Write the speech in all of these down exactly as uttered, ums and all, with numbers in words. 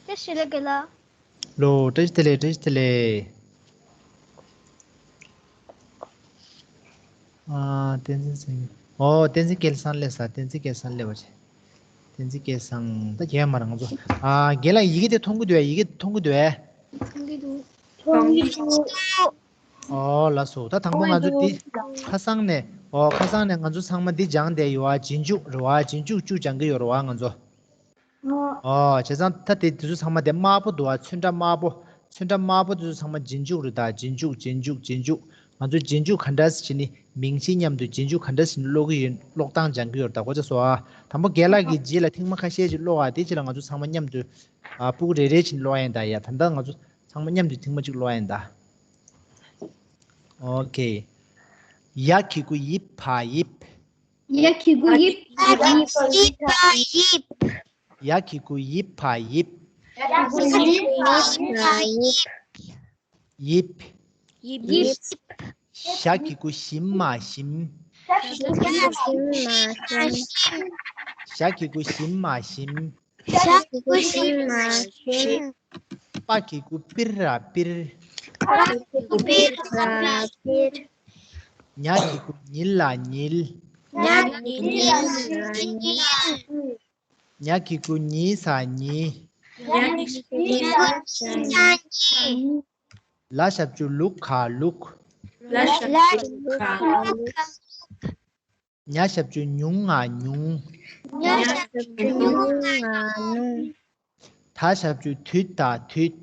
བཀྲ་ཤིས་བདེ་ལེགས་རྒན་ལགས། ལོ། བཀྲ་ཤིས་བདེ་ལེགས། བཀྲ་ཤིས་བདེ་ལེགས། ཨ། བསྟན་འཛིན་སེང་། ཨོ། བསྟན་འཛིན་སྐལ་བཟང་སླེབས་ས། བསྟན་འཛིན་སྐལ་བཟང་སླེབས་པ་བྱས། བསྟན་འཛིན་སྐལ་བཟང་ད་རྒན་མ་རང་ཚོ། ཨ། རྒན་ལགས་ཡི་གེ་དེ་མཐོང་གི་འདུག་ཨེ། ཡི་གེ་མཐོང་གི་འདུག་ཨེ། མཐོང་གི་འདུག་མཐོང་གི་འདུག་ཨོ་ལགས་སོ། ད་དང་པོ་ང་ཚོ་འདི་ཁ་སང་ནས། ཨོ། ཁ་སང་ནས་ང་ཚོ་ཚང་མ་འདི་སྦྱངས་བསྡད་ཡོད་ཨ། རྗེས་འཇུག་རེད་བ། རྗེས་འཇུག་བཅུ་སྦྱང་གི་ཡོད་རེད་བ་ང་ཚོ། ཨོ། བྱས་ཙང་ད་དེ་དེ་ཚོ་ཚང་མ་དེ་དམར་པོ་འདུག་ཨ། ཚོན་ཁྲ་དམར་པོ། ཚོན་ཁྲ་དམར་པོ་དེ་ཚོ་ཚང་མ་རྗེས་འཇུག་རེད་ད། རྗེས་འཇུག་རྗེས་འཇུག་རྗེས་འཇུག་ང་ཚོ་རྗེས་འཇུག་ག་འདྲ་སེ་བྱས་ནས་མིང་གཞི་མཉམ་དུ་རྗེས་འཇུག་ག་འདྲ་སེ་བྱས་ནས་ཀློག་གི་ཡོད། ཀློག་སྟངས་སྦྱང་གི་ཡོད་ད། གོ་ཚ་སོ་ཨ། དང་པོ་རྒན་ལགས་ཀྱིས་རྗེས་ལ་ཐེངས་མ་ཁ་ཤས་ཅིག་ཀློག་ཨ། དེ་རྗེས་ལ་ང་ཚོ་ཚང་མ་མཉམ་དུ། ཨ། སྤུ་གུ་རེ་རེ་བྱས་ནས་ཀློག་ཡ་ཡིན་ད། ཡ། ད་ལྟ་ང་ཚོ་ཚང་མ་མཉམ་དུ་ཐེངས་མ་གཅིག་ཀློག་ཡ་ཡིན་ད། ཨོ་ཁེ། ཡ་གི་གུ་ཡིབ་ཕ་ཡིབ། ཡ་གི་གུ་ཡིབ་ཕ་ཡིབ། ཡ་གི་གུ་ཡིབ་ཕ་ཡིབ། ཡིབ། ཡིབ། ཞ་གི་གུ་ཞིམ་མ་ཞིམ། ཞ་གི་གུ་ཞིམ་མ་ཞིམ། པ་གི་གུ་པིར་ར་པིར། ཉ་གི་གུ་ཉིལ་ལ་ཉིལ། ཉ་གི་གུ་ཉི་ས་ཉི། ལ་ཞབས་ཀྱུ་ལུག་ག་ལུག། ཉ་ཞབས་ཀྱུ་ཉུང་ང་ཉུང་། ད་ཞབས་ཀྱུ་དུད་ད་དུད།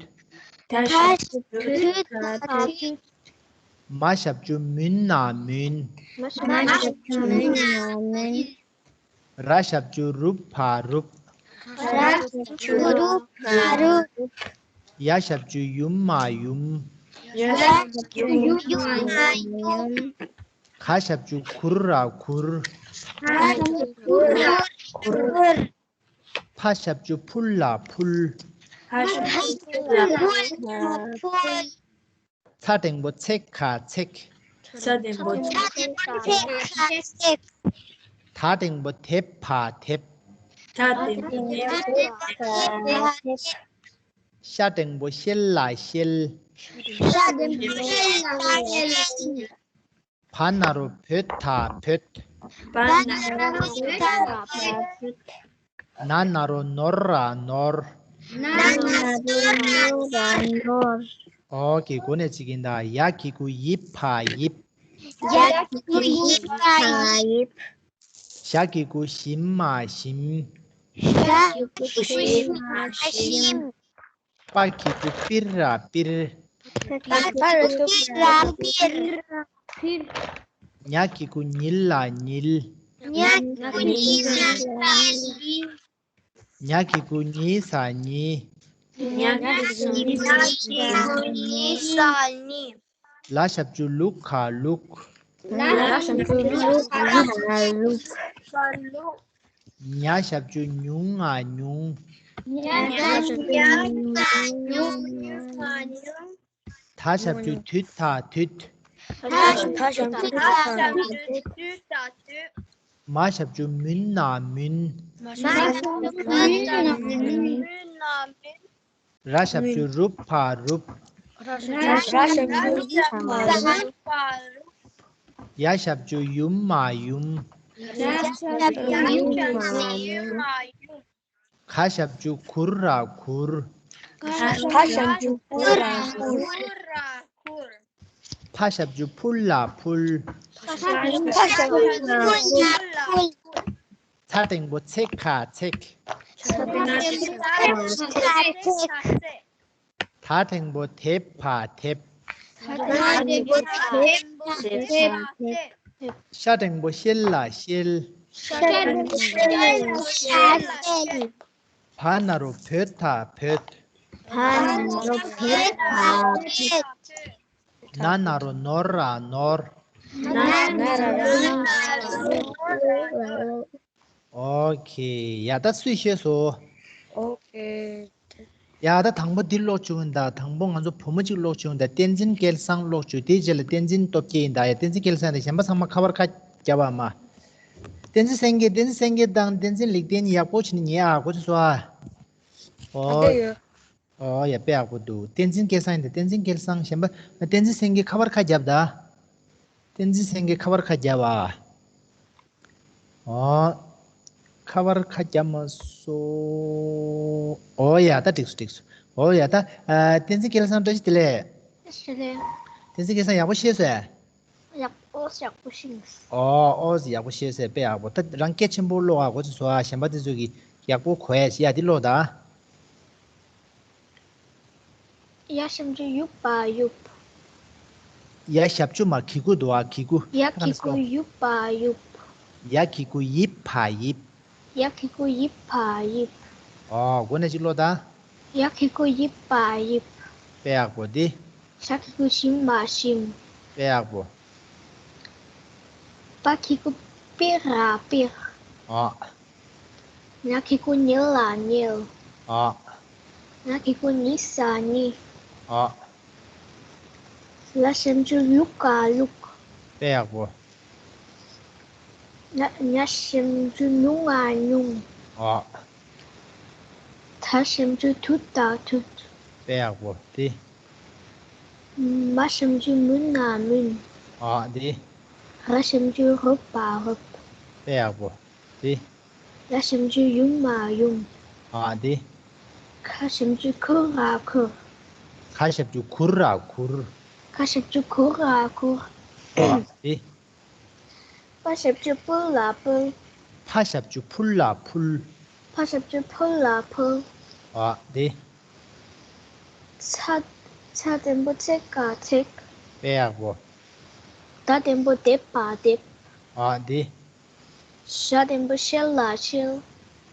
མ་ཞབས་ཀྱུ་མུན་ན་མུན། ར་ཞབས་ཀྱུ་རུབ་ཕ་རུབ། ཡ་ཞབས་ཀྱུ་ཡུམ་མ་ཡུམ། ག་ཞབས་ཀྱུ་གུར་ར་གུར། ཕ་ཞབས་ཀྱུ་ཕུལ་ལ་ཕུལ། ཚ་འགྲེང་བུ་ཚེག་ཁ་ཚེག། ད་འགྲེང་བུ་དེབ་ཕ་དེབ། ཤ་འགྲེང་བུ་ཤེལ་ལ་ཤེལ། བ་ན་རོ་བོད་ད་བོད། ན་ན་རོ་ནོར་ར་ནོར། ཨོ་ཁེ། གོ་ནས་ཅིག་ཡིན་ད། ཡ་གི་གུ་ཡིབ་ཕ་ཡིབ། ཞ་གི་གུ་ཞིམ་མ་ཞིམ། པ་གི་གུ་པིར་ར་པིར། ཉ་གི་གུ་ཉིལ་ལ་ཉིལ། ཉ་གི་གུ་ཉི་ས་ཉི། ལ་ཞབས་ཀྱུ་ལུག་ག་ལུག། ཉ་ཞབས་ཀྱུ་ཉུང་ང་ཉུང་། ད་ཞབས་ཀྱུ་དུད་ད་དུད། མ་ཞབས་ཀྱུ་མུན་ན་མུན། ར་ཞབས་ཀྱུ་རུབ་ཕ་རུབ། ཡ་ཞབས་ཀྱུ་ཡུམ་མ་ཡུམ། ག་ཞབས་ཀྱུ་གུར་ར་གུར། ཕ་ཞབས་ཀྱུ་ཕུལ་ལ་ཕུལ། ཚ་འགྲེང་བུ་ཚེག་ཁ་ཚེག། ད་འགྲེང་བུ་དེབ་ཕ་དེབ། ཤ་འགྲེང་བུ་ཤེལ་ལ་ཤེལ། བ་ན་རོ་བོད་ད་བོད། ན་ན་རོ་ནོར་ར་ནོར། ཨོ་ཁེ། ཡ་ད་སུས་ཤེས་སོ། ཨོ་ཁེ། ཡ་ད་དང་པོ་འདི་ཀློག་བཅུག་ཡིན་ད། དང་པོ་ང་ཚོ་བུ་མོ་གཅིག་ཀློག་བཅུག་ཡིན་ད། བསྟན་འཛིན་སྐལ་བཟང་ཀློག་བཅུག་དེའི་རྗེས་ལ་བསྟན་འཛིན་སྟོབས་རྒྱལ་ཡིན་ད། ཡ་བསྟན་འཛིན་སྐལ་བཟང་དང་གཞན་པ་ཚང་མ་ཁ་པར་ཁ་རྒྱབ་པ་མ། བསྟན་འཛིན་སེང་གེ། བསྟན་འཛིན་སེང་གེ་དང་བསྟན་འཛིན་ལེགས་ལྡན་ཡག་པོ་བྱས་ནས་ཉལ་ཨ། གོ་ཚོད་སོང་ཨ། ཨོ། ད་ཡོད། ཨོ་ཡ། དཔེ་ཡག་པོ་འདུག་བསྟན་འཛིན་སྐལ་བཟང་ཡིན་ད། བསྟན་འཛིན་སྐལ་བཟང་གཞན་པ། བསྟན་འཛིན་སེང་གེ་ཁ་པར་ཁ་བརྒྱབ་ད། བསྟན་འཛིན་སེང་གེ་ཁ་པར་ཁ་བརྒྱབ་ཨ། ཨོ། ཁ་པར་ཁ་བརྒྱབ་མ་སོང་། ཨོ་ཡ། ད་འགྲིག་སོང་འགྲིག་སོང་། ཨོ་ཡ། ད་ཨ། བསྟན་འཛིན་སྐལ་བཟང་བཀྲ་ཤིས་བདེ་ལེགས། བཀྲ་ཤིས་བདེ་ལེགས། བསྟན་འཛིན་སྐལ་བཟང་ཡག་པོ་ཤེས་སོང་ཨ། ཡག་པོ་ཡག་པོ་ཤེས། ཨོ་ཨོ་ཟེར། ཡག་པོ་ཤེས་ཟེར། དཔེ་ཡག་པོ། ད་རང་སྐད་ཆེན་པོ་ཀློག་ཨ། གོ་ཚོད་བཟོ་ཨ། གཞན་པ་དེ་ཚོ་གིས་ཡག་པོ་གོ་ཡ་ཤེས་ཡ། དེ་ཀློག་ད། ཡ་ཞབས་ཀྱུ་ཡུ་བ་ཡུབ། ཡ་ཞབས་ཀྱུ་མ། གི་གུ་འདུག་ཨ། གི་གུ། ཡ་གི་གུ་ཡུ་བ་ཡུབ། ཡ་གི་གུ་ཡི་བ་ཡིབ། ཡ་གི་གུ་ཡི་བ་ཡིབ། ཨོ། གོ་ནས་ཅིག་ཀློག་ད། ཡ་གི་གུ་ཡི་བ་ཡིབ། དཔེ་ཡག་པོ་འདི། ཞ་གི་གུ་ཞི་མ་ཞིམ། དཔེ་ཡག་པོ། པ་གི་གུ་པི་ར་པིར། ཨོ། ཉ་གི་གུ་ཉི་ལ་ཉིལ། ཨོ། ཉ་གི་གུ་ཉི་ས་ཉི། ཨོ། ལ་ཞབས་ཀྱུ་ལུ་ག་ལུག། དཔེ་ཡག་པོ། ཉ་ཉ་ཞབས་ཀྱུ་ཉུ་ང་ཉུང་། ཨོ། ད་ཞབས་ཀྱུ་དུ་ད་དུད། དཔེ་ཡག་པོ་དེ། མ་ཞབས་ཀྱུ་མུ་ན་མུན། ཨོ་དེ། ར་ཞབས་ཀྱུ་རུ་བ་རུབ། དཔེ་ཡག་པོ་དེ། ཡ་ཞབས་ཀྱུ་ཡུ་མ་ཡུམ། ཨོ་དེ། ཁ་ཞབས་ཀྱུ་ཁུ་ར་ཁུར། ཁ་ཞབས་ཀྱུ་ཁུ་ར་ཁུར། ཁ་ཞབས་ཀྱུ་ཁུ་ར་ཁུར། ཨོ་དེ། པ་ཞབས་ཀྱུ་པུ་ལ་པུལ། ཕ་ཞབས་ཀྱུ་ཕུ་ལ་ཕུལ། ཕ་ཞབས་ཀྱུ་ཕུ་ལ་ཕུལ། ཨོ་དེ། ཚ་ཚ་དང་པོ་ཚེ་ག་ཚེག། དཔེ་ཡག་པོ། ད་དང་པོ་དེ་བ་དེབ། ཨོ་དེ། ཞ་དང་པོ་ཤེ་ལ་ཤེལ།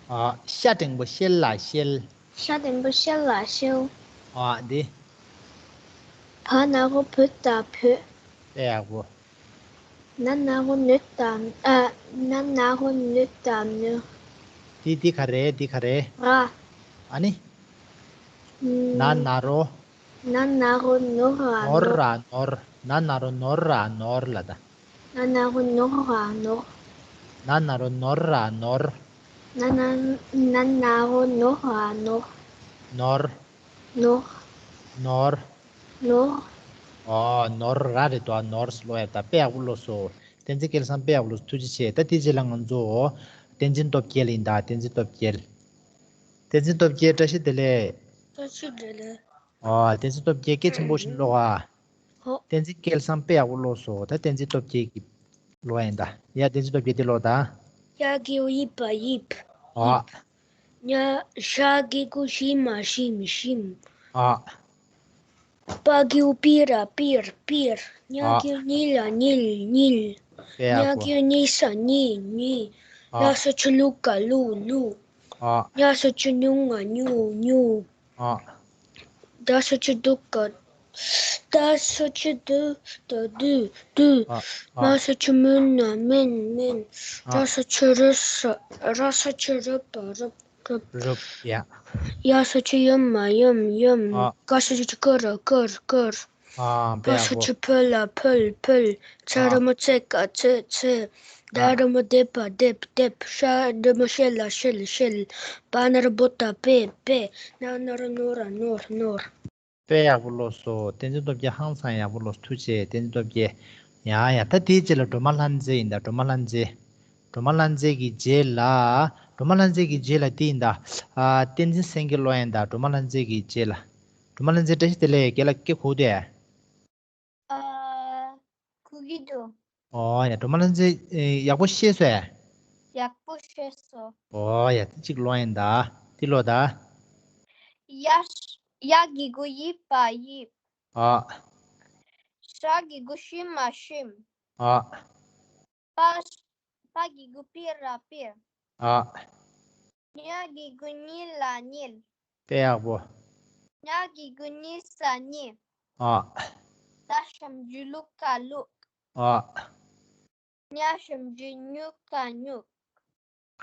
ཨོ། ཤ་དང་པོ་ཤེ་ལ་ཤེལ། ཤ་དང་པོ་ཤེ་ལ་ཤེལ། ཨོ་དེ། བ་ན་རོ་བུ་ད་བོད། དཔེ་ཡག་པོ། ན་ན་རོ་ནུ་ད་ཨ། ན་ན་རོ་ནུ་ད་ནུ། འདི་འདི་ག་རེ་འདི་ག་རེ། ར། ཨ་ནི། ན་ན་རོ། ན་ན་རོ་ནོ་ར་ནོར་ནོར། ར་ནོར། ན་ན་རོ་ནོར་ར་ནོར་ལབ་ད། ན་ན་རོ་ནོ་ར་ནོར། ན་ན་རོ་ནོར་ར་ནོར། ན་ན་ན་ན་རོ་ནོ་ར་ནོར། ནོར། ནོར། ནོར། ནོར། ཨོ། ནོར་ར་རེད་དོ། ནོར་ལོ་ཡ། ད་དཔེ་ཡག་པོ་ལོ་སོ། བསྟན་འཛིན་སྐལ་བཟང་དཔེ་ཡག་པོ་ལོ་སོ། ཐུགས་རྗེ་ཆེ། ད་དེ་རྗེས་ལ་ང་ཚོ་བསྟན་འཛིན་སྟོབས་རྒྱལ་ཡིན་ད། བསྟན་འཛིན་སྟོབས་རྒྱལ། བསྟན་འཛིན་སྟོབས་རྒྱལ་བཀྲ་ཤིས་བདེ་ལེགས། བཀྲ་ཤིས་བདེ་ལེགས། ཨོ། བསྟན་འཛིན་སྟོབས་རྒྱལ་སྐད་ཆེན་པོ་ཞིག་ཀློག་ཨ། ཧོ། བསྟན་འཛིན་སྐལ་བཟང་དཔེ་ཡག་པོ་ཀློག་སོང་། ད་བསྟན་འཛིན་སྟོབས་རྒྱལ་གྱི་ཀློག་ཡིན་ད། ཡ། བསྟན་འཛིན་སྟོབས་རྒྱལ་དེ་ཀློག་ད། ཡ་གི་གུ་ཡི་བ་ཡིབ། ཨ། ཡིབ། ཉ། ཞ་གི་གུ་ཞི་མ་ཞིམ་ཞིམ། ཨ། པ་གི་གུ་པི་ར་པིར་པིར། ཉ། ཨ། གི་གུ་ཉི་ལ་ཉིལ་ཉིལ། དཔེ་ཡག་པོ། ཉ་གི་གུ་ཉི་ས་ཉི་ཉི། ཨ། ལ་ཞབས་ཀྱུ་ལུ་ག་ལུ་ནུ། ཨ། ཉ་ཞབས་ཀྱུ་ཉུ་ང་ཉུ་ཉུ། ཨ། ད་ཞབས་ཀྱུ་དུ་ག་ད་ཞབས་ཀྱུ་དུ་ད་དུ་དུ། ཨ། ཨ། མ་ཞབས་ཀྱུ་མུ་ན་མུན་མུན། ཨ། ར་ཞབས་ཀྱུ་རུ་ས་ར་ཞབས་ཀྱུ་རུ་བ་རུབ་རུབ། རུབ་ཡ། ཡ་ཞབས་ཀྱུ་ཡུ་མ་ཡུམ་ཡུམ། ཨ། ཀ་ཞབས་ཀྱུ་ཀུ་ར་ཀུར་ཀུར། ཨ། དཔེ་ཡག་པོ། ཕ་ཞབས་ཀྱུ་ཕུ་ལ་ཕུལ་ཕུལ། ཚ། ཨ། ར་མ་ཚེ་ག་ཚེ་ཚེ། ད། ཨ། ར་མ་དེ་བ་དེབ་དེབ། ཤ་འགྲེང་བུ་ཤེ་ལ་ཤེལ་ཤེལ། པ་ན་རོ་བོ་ད་པེ་པེ། ན་ན་རོ་ནོ་ར་ནོར་ནོར། དཔེ་ཡག་པོ་ཀློག་སོང་། བསྟན་འཛིན་སྟོབས་རྒྱལ་ཧང་སང་ཡག་པོ་ཀློག་སོང་། ཐུགས་རྗེ་ཆེ་བསྟན་འཛིན་སྟོབས་རྒྱལ། ཡ་ཡ། ད་དེའི་རྗེས་ལ་སྒྲོལ་མ་ལྷ་མཛེས་ཡིན་ད། སྒྲོལ་མ་ལྷ་མཛེས། སྒྲོལ་མ་ལྷ་མཛེས་ཀྱི་རྗེས་ལ། སྒྲོལ་མ་ལྷ་མཛེས་ཀྱི་རྗེས་ལ་དེ་ཡིན་ད། ཨ། བསྟན་འཛིན་སེང་གེ་ཀློག་ཡིན་ད། སྒྲོལ་མ་ལྷ་མཛེས་ཀྱི་རྗེས་ལ། སྒྲོལ་མ་ལྷ་མཛེས་བཀྲ་ཤིས་བདེ་ལེགས། རྒན་ལགས་སྐད་གོ་དེ། ཨ། གོ་གི་འདུག་ཨོ་ཡ། སྒྲོལ་མ་ལྷ་མཛེས། ཨེ། ཡག་པོ་ཤེས་སོང་ཨེ། ཡག་པོ་ཤེས་སོང་། ཨོ་ཡ། དེ་གཅིག་ཀློག་ཡིན་ད། དེ་ཀློག་ད། ཡ་ཡ་གི་གུ་ཡི་བ་ཡིབ། ཨ། ཞ་གི་གུ་ཞི་མ་ཞིམ། ཨ། པ་པ་གི་གུ་པི་ར་པིར། ཨ། ཉ་གི་གུ་ཉི་ལ་ཉིལ། དཔེ་ཡག་པོ། ཉ་གི་གུ་ཉི་ས་ཉི། ཨ། ད་ཞབས་ཀྱུ་ལུ་ག་ལུག་ཨ། ཉ་ཞབས་ཀྱུ་ཉུ་ག་ཉུག་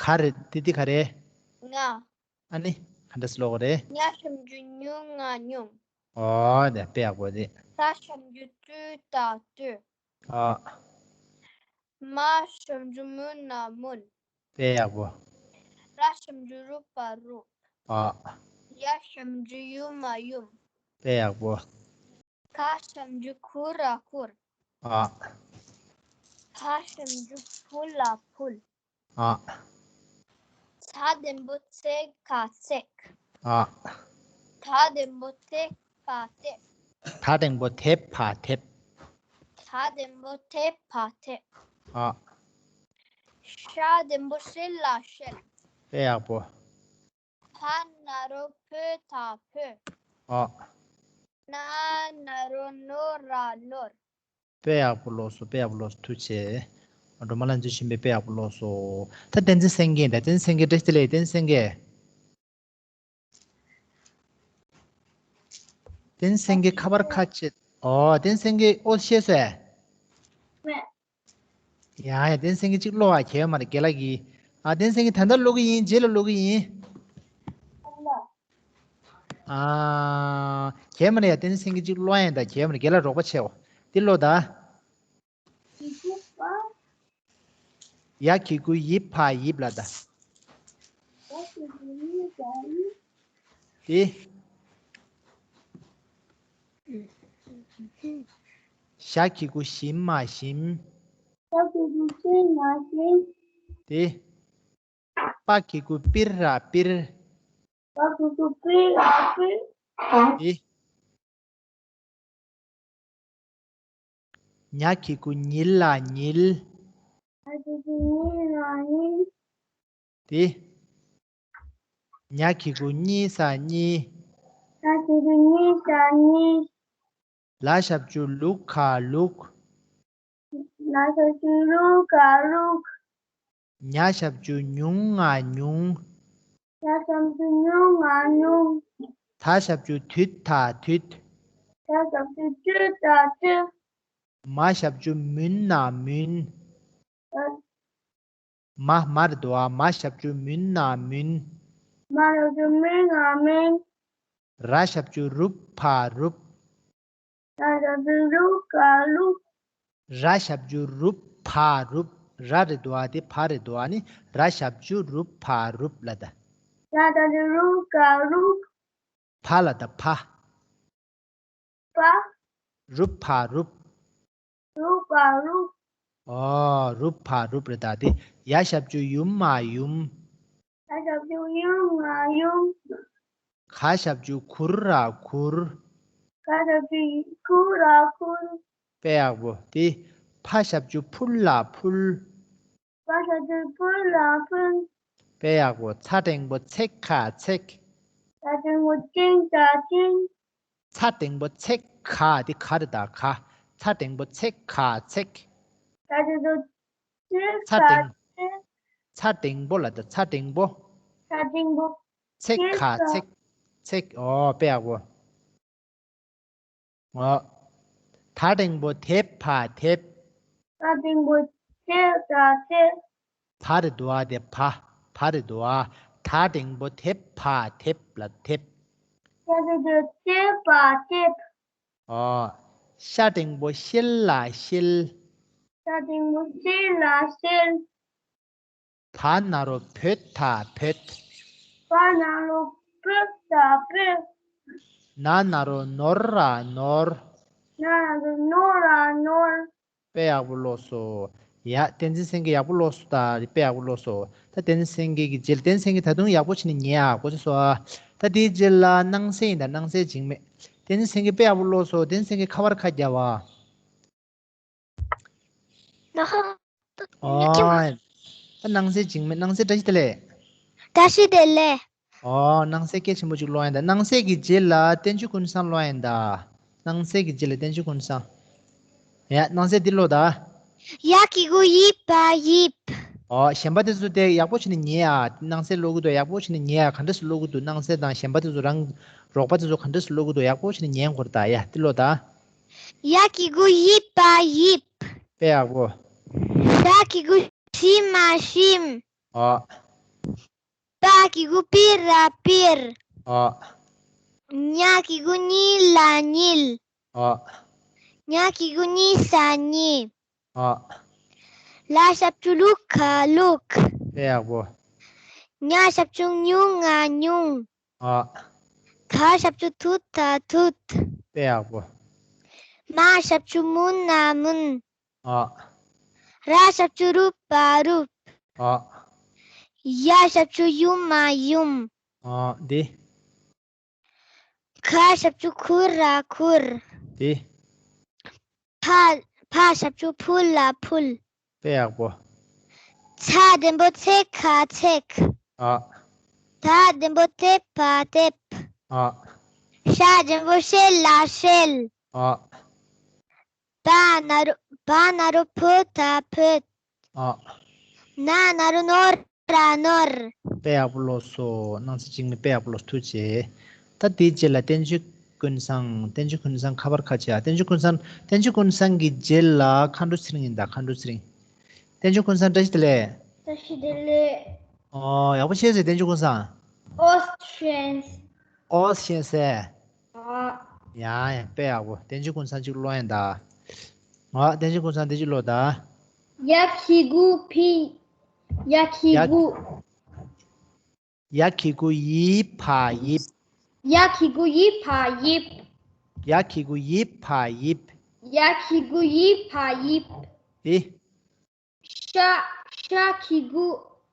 ག་རེ། དེ་དེ་ག་རེ། ང་། ཨ་ནི། ག་འདྲ་སེ་ཀློག་གི་རེད། ཉ་ཞབས་ཀྱུ་ཉུ་ང་ཉུང་། ཨོ་དེ་དཔེ་ཡག་པོ་རེད། ད་ཞབས་ཀྱུ་དུ་ད་དུད། ཨ། མ་ཞབས་ཀྱུ་མུ་ན་མུན། དཔེ་ཡག་པོ། ར་ཞབས་ཀྱུ་རུ་བ་རུབ། ཨ། ཡ་ཞབས་ཀྱུ་ཡུ་མ་ཡུམ། དཔེ་ཡག་པོ། ག་ཞབས་ཀྱུ་གུ་ར་གུར། ཨ། ཕ་ཞབས་ཀྱུ་ཕུ་ལ་ཕུལ། ཨ། ཚ་འགྲེང་བུ་ཚེ་ག་ཚེགས། ཨ། ཐ་འགྲེང་བུ་ཐེ་ཕ་ཐེབས། ཐ་འགྲེང་བུ་ཐེ་ཕ་ཐེབས། ཐ་འགྲེང་བུ་ཐེ་ཕ་ཐེབས། ཨ། ཤ་འགྲེང་བུ་ཤི་ལ་ཤེལ། དཔེ་ཡག་པོ། ཕ་ན་རོ་ཕོ་ཐ་ཕོད། ཨ། ན་ན་རོ་ནོ་ར་ནོར། དཔེ་ཡག་པོ་ཀློག་སོང་། དཔེ་ཡག་པོ་ཀློག་སོང་། ཐུགས་རྗེ་ཆེ། སྒྲོལ་མ་ལྷ་མཛེས་ཆེན་པོས་དཔེ་ཡག་པོ་ཀློག་སོང་། ད་བསྟན་འཛིན་སེང་གེ་ད། བསྟན་འཛིན་སེང་གེ་བཀྲ་ཤིས་བདེ་ལེགས། བསྟན་འཛིན་སེང་གེ་བསྟན་འཛིན་སེང་གེ་ཁ་པར་ཁ་ཕྱེ། ཨོ། བསྟན་འཛིན་སེང་གེ་ཨོ་ཤེས་སོང་། ཡ་ཡ། བསྟན་འཛིན་སེང་གེ་གཅིག་ཀློག་ཨ། གལ་མ་རེད། རྒན་ལགས་ཀྱིས། ཨ། བསྟན་འཛིན་སེང་གེ་ད་ལྟ་ཀློག་གི་ཡིན། རྗེས་ལ་ཀློག་གི་ཡིན། ཨ། གལ་མ་རེད་ཡ། བསྟན་འཛིན་སེང་གེ་གཅིག་ཀློག་ཡིན་ད། གལ་མ་རེད། རྒན་ལགས་རོགས་པ་བྱེད་འོ། འདི་ཀློག་ད། ཡ་གི་གུ་ཡི་ཕ་ཡིབ་ལ་ད། དེ། ཞ་གི་གུ་ཞི་མ་ཞིམ། ཞ་གི་གུ་ཞི་མ་ཞིམ། དེ། པ་གི་གུ་པིར་ར་པིར། པ་གི་གུ་པིར་ར་པིར། དེ། ཉ་གི་གུ་ཉིལ་ལ་ཉིལ། ཉ་གི་གུ་ཉིལ་ལ་ཉིལ། དེ། ཉ་གི་གུ་གཉི་ས་གཉིས། ཉ་གི་གུ་གཉི་ས་གཉིས། ལ་ཞབས་ཀྱུ་ལུ་ག་ལུག། ལ་ཞབས་ཀྱུ་ལུ་ག་ལུག། ཉ་ཞབས་ཀྱུ་ཉུ་ང་ཉུང་། ཉ་ཞབས་ཀྱུ་ཉུ་ང་ཉུང་། ཐ་ཞབས་ཀྱུ་དུད་ད་དུད། ཐ་ཞབས་ཀྱུ་དུད་ད་དུད། མ་ཞབས་ཀྱུ་མུན་ན་མུན། མ་མ་རེད་དོ། མ་ཞབས་ཀྱུ་མུན་ན་མུན། མ་ཞབས་ཀྱུ་མུན་ན་མུན། ར་ཞབས་ཀྱུ་རུ་ཕ་རུབ། ར་ཞབས་ཀྱུ་རུ་ག་རུབ། ར་ཞབས་ཀྱུ་རུ་ཕ་རུབ། ར་རེད་དོ། དེ་ཕ་རེད་དོ། ནི་ར་ཞབས་ཀྱུ་རུ་ཕ་རུབ་ལ་ད། ར་ཞབས་ཀྱུ་རུ་ག་རུབ། ཕ་ལ་ད་ཕ། པ། རུ་ཕ་རུབ། རུ་ཕ་རུབ། ཨོ། རུ་ཕ་རུབ་རེད་ད། དེ་ཡ་ཞབས་ཀྱུ་ཡུ་མ་ཡུམ། ཡ་ཞབས་ཀྱུ་ཡུ་མ་ཡུམ། ག་ཞབས་ཀྱུ་གུ་ར་གུར། ག་ཞབས་ཀྱུ་གུ་ར་གུར། དཔེ་ཡག་པོ། དེ་ཕ་ཞབས་ཀྱུ་ཕུ་ལ་ཕུལ། ཕ་ཞབས་ཀྱུ་ཕུ་ལ་ཕུལ། དཔེ་ཡག་པོ། ཚ་འགྲེང་བུ་ཚེ་ག་ཚེགས། ཚ་འགྲེང་བུ་ཚེ་ག་ཚེགས། ཚ་འགྲེང་བུ་ཚེ་ག་དེ་ག་རེད་ད་ག། ཚ་འགྲེང་བུ་ཚེ་ག་ཚེགས། ཚ་འགྲེང་བུ་ཚེ་ག་ཚེགས། ཚ་འགྲེང་། ཚ་འགྲེང་བུ་ལ་ད། ཚ་འགྲེང་བུ། ཚ་འགྲེང་བུ། ཚེ་ག་ཚེགས། ཚེགས། ཨོ། དཔེ་ཡག་པོ། ཨོ། ད་འགྲེང་བུ་དེ་ཕ་དེབ། ད་འགྲེང་བུ་དེ་ཕ་དེབ། ཕ་རེད་དོ། དེ་ཕ། ཕ་རེད་དོ། ད་འགྲེང་བུ་དེ་ཕ་དེབ་ལ་དེབ། ད་འགྲེང་བུ་དེ་ཕ་དེབ། ཨོ། ཤ་འགྲེང་བུ་ཤེལ་ལ་ཤེལ། ཤ་འགྲེང་བུ་ཤེལ་ལ་ཤེལ། བ་ན་རོ་བོད་ད་བོད། བ་ན་རོ་བོད་ད་བོད། ན་ན་རོ་ནོར་ར་ནོར། ན་ན་རོ་ནོར་ར་ནོར། དཔེ་ཡག་པོ་ཀློག་སོང་། ཡ། བསྟན་འཛིན་སེང་གེ་ཡག་པོ་ཀློག་སོང་ད། དཔེ་ཡག་པོ་ཀློག་སོང་། ད་བསྟན་འཛིན་སེང་གེ་གི་རྗེས་ལ། བསྟན་འཛིན་སེང་གེ་ད་དུང་ཡག་པོ་བྱས་ནས་ཉན་ཨ། གོ་ཚོད་སོང་ཨ། ད་དེའི་རྗེས་ལ་སྣང་གསལ་ཡིན་ད། སྣང་གསལ་འཇིགས་མེད། བསྟན་འཛིན་སེང་གེ་དཔེ་ཡག་པོ་ཀློག་སོང་། བསྟན་འཛིན་སེང་གེ་ཁ་པར་ཁ་རྒྱབ་ཨ། ཨོ། ད་སྣང་གསལ་འཇིགས་མེད། སྣང་གསལ་བཀྲ་ཤིས་བདེ་ལེགས། བཀྲ་ཤིས་བདེ་ལེགས། ཨོ། སྣང་གསལ་སྐད་ཆེན་པོ་ཅིག་ཀློག་ཡིན་ད། སྣང་གསལ་གྱི་རྗེས་ལ་བསྟན་བཅོས་ཀུན་བཟང་ཀློག་ཡིན་ད། སྣང་གསལ་གྱི་རྗེས་ལ་བསྟན་བཅོས་ཀུན་བཟང་། ཡ། སྣང་གསལ་འདི་ཀློག་ད། ཡ་གི་གུ་ཡི་བ་ཡིབ། ཨོ། གཞན་པ་དེ་ཚོ་དེ་ཡག་པོ་བྱས་ནས་ཉན་ཨ། སྣང་གསལ་ཀློག་གི་འདུག་ཡག་པོ་བྱས་ནས་ཉན་ཨ། ག་འདྲ་སེ་ཀློག་གི་འདུག་སྣང་གསལ་དང་གཞན་པ་དེ་ཚོ། རང་རོགས་པ་དེ་ཚོ་ག་འདྲ་སེ་ཀློག་གི་འདུག་ཡག་པོ་བྱས་ནས་ཉན་དགོས་རེད་ད། ཡ། འདི་ཀློག་ད། ཡ་གི་གུ་ཡི་བ་ཡིབ། དཔེ་ཡག་པོ། ཞ་གི་གུ་ཞི་མ་ཞིམ། ཨོ། པ་གི་གུ་པི་ར་པིར། ཨོ། ཉ་གི་གུ་ཉི་ལ་ཉིལ། ཨོ། ཉ་གི་གུ་ཉི་ས་ཉི། ཨོ། ལ་ཞབས་ཀྱུ་ལུ་ག་ལུག། དཔེ་ཡག་པོ། ཉ་ཞབས་ཀྱུ་ཉུ་ང་ཉུང་། ཨོ། ག་ཞབས་ཀྱུ་གུ་གུ་ད་གུག་དཔེ་ཡག་པོ། མ་ཞབས་ཀྱུ་མུ་ན་མུན། ཨ། ར་ཞབས་ཀྱུ་རུ་བ་རུབ། ཨ། ཡ་ཞབས་ཀྱུ་ཡུ་མ་ཡུམ། ཨ། འདི། ག་ཞབས་ཀྱུ་གུ་ར་གུར། འདི། ཕ། ཕ་ཞབས་ཀྱུ་ཕུ་ལ་ཕུལ། དཔེ་ཡག་པོ། ཚ་ལྡན་པོ་ཚེ་ག་ཚེག་ཨ། ད་ལྡན་པོ་དེ་བ་དེབ། ཨ། ཤ་ལྡན་པོ་ཤེ་ལ་ཤེལ། ཨ། བ་ན་རོ་བ་ན་རོ་བོ་ད་བོད། ཨ། ན་ན་རོ་ནོ་ར་ནོར། དཔེ་ཡག་པོ་ལོས་སོ། སྣང་ཚུལ་གཅིག་ནི་དཔེ་ཡག་པོ་ལོས་ཐུགས་རྗེ་ཆེ། ད་དེའི་རྗེས་ལ་བསྟན་བཅོས་ཀུན་བཟང་། བསྟན་བཅོས་ཀུན་བཟང་ཁ་པར་ཁ་ཆེ་ཨ། བསྟན་བཅོས་ཀུན་བཟང་། བསྟན་བཅོས་ཀུན་བཟང་གི་རྗེས་ལ་མཁའ་འགྲོ་ཚེ་རིང་ཡིན་ད། མཁའ་འགྲོ་ཚེ་རིང་། བསྟན་བཅོས་ཀུན་བཟང་བཀྲ་ཤིས་བདེ་ལེགས། བཀྲ་ཤིས་བདེ་ལེགས། ཨོ་ཡག་པོ་ཤེས་ཟེར་བསྟན་བཅོས་ཀུན་བཟང་། ཨོ་ཤེས། ཨོ་ཤེས་ཟེར། ཨ། ཡ་ཡ་དཔེ་ཡག་པོ། བསྟན་བཅོས་ཀུན་བཟང་གཅིག་ཀློག་ཡིན་ད། ཨོ་བསྟན་བཅོས་ཀུན་བཟང་དེ་གཅིག་ཀློག་ད། ཡ་གི་གུ་ཕི། ཡ་གི་ཡ་གུ། ཡ་གི་གུ་ཡི་ཕ་ཡིབ། ཡ་གི་གུ་ཡི་ཕ་ཡིབ། ཡ་གི་གུ་ཡི་ཕ་ཡིབ། ཡ་གི་གུ་ཡི་ཕ་ཡིབ། དེ། ཤ། ཤ་གི་གུ།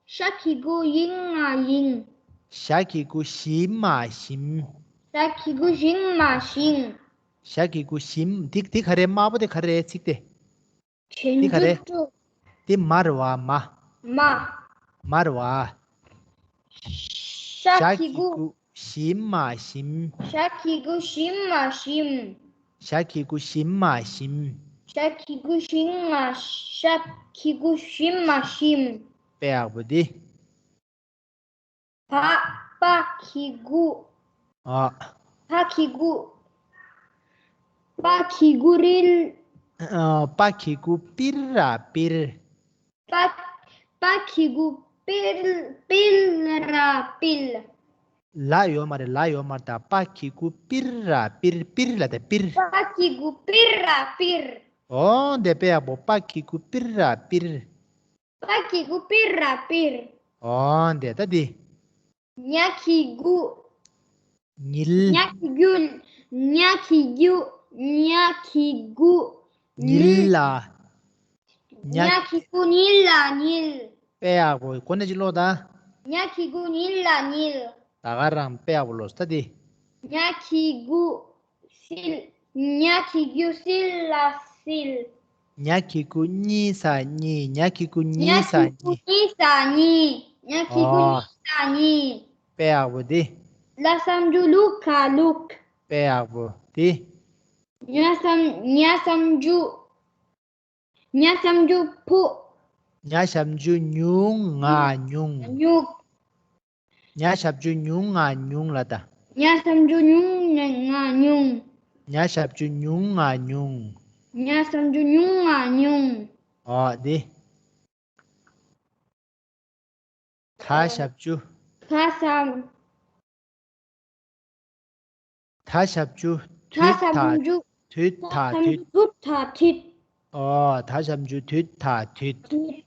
ཤ་གི་གུ་ཡིང་ང་ཡིང་། ཞ་གི་གུ་ཞི་མ་ཞིམ། ཤ་གི་གུ་ཞིང་མ་ཞིང་། ཞ་གི་གུ་ཞིམ། དེ་དེ་ག་རེ། དམར་པོ་དེ་ག་རེ་ཚིག་དེ། དེ་ག་རེ། དེ་མ་རེད་བ། མ། མ། མ་རེད་བ། ཤ་གི་གུ། ཞི་མ་ཞིམ། ཤ་གི་གུ་ཞིམ་མ་ཞིམ། ཤ་གི་གུ་ཞིམ་མ་ཞིམ། ཤ་གི་གུ་ཞིམ་མ། ཤ་གི་གུ་ཞིམ་མ་ཞིམ། དཔེ་ཡག་པོ་འདི། བ། བ་གི་གུ། ཨ། བ་གི་གུ། བ་གི་གུ་རིལ། ཨ། བ་གི་གུ་པིར་ར་པིར། པ། པ་གི་གུ་པིར། པིལ་ར་པིལ། ལ་ཡོད་མ་རེད། ལ་ཡོད་མ་རེད། ད་པ་གི་གུ་པིར་ར་པིར། པིར་ལ་ད་པིར། པ་གི་གུ་པིར་ར་པིར། ཨོ་འདི་དཔེ་ཡག་པོ། པ་གི་གུ་པིར་ར་པིར། པ་གི་གུ་པིར་ར་པིར། ཨོ་འདི་ད་འདི། ཉ་གི་གུ། ཉིལ། ཉ་གི་གུ། ཉ་གི་གུ། ཉ་གི་གུ། ཉིལ་ལ། ཉ། ཉ་གི་གུ་ཉིལ་ལ་ཉིལ། དཔེ་ཡག་པོ། གོ་ནས་ཅིག་ཀློག་ད། ཉ་གི་གུ་ཉིལ་ལ་ཉིལ། ད་ག་རང་དཔེ་ཡག་པོ་ཀློག་ད་དེ། ཉ་གི་གུ་སིལ། ཉ་གི་གུ་སིལ་ལ་སིལ། ཉ་གི་གུ་གཉིས་ས་གཉིས། ཉ་གི་གུ་གཉིས་ས་གཉིས། ཉ་གི་གུ་གཉིས་ས་གཉིས། ཉ་གི་གུ་ཨོ། གཉིས་ས་གཉིས། དཔེ་ཡག་པོ་འདི། ལ་གསུམ་འགྲེང་ལུ་ག་ལུག། དཔེ་ཡག་པོ་འདི། ཉ་གསུམ། ཉ་གསུམ་འགྲེང་། ཉ་གསུམ་འགྲེང་ཕུ། ཉ་གསུམ་འགྲེང་ཉུ་ང་ཉུང་། ཉུག་ཉ་གསུམ་འགྲེང་ཉུ་ང་ཉུང་ལ་ད། ཉ་གསུམ་འགྲེང་ཉུ་ང་ཉུང་། ཉ་གསུམ་འགྲེང་ཉུ་ང་ཉུང་། ཉ་གསུམ་འགྲེང་ཉུ་ང་ཉུང་། ཨོ་འདི། ད་ཞབས་ཀྱུ། ད་ཞབས། ད་ཞབས་ཀྱུ། ད་དུད་ད་ཞབས་ཀྱུ། དུད་ད་ད་ཞབས་ཀྱུ་དུད། དུད་ད་དུད། ཨོ། ད་ཞབས་ཀྱུ་དུད་ད་དུད། དུད།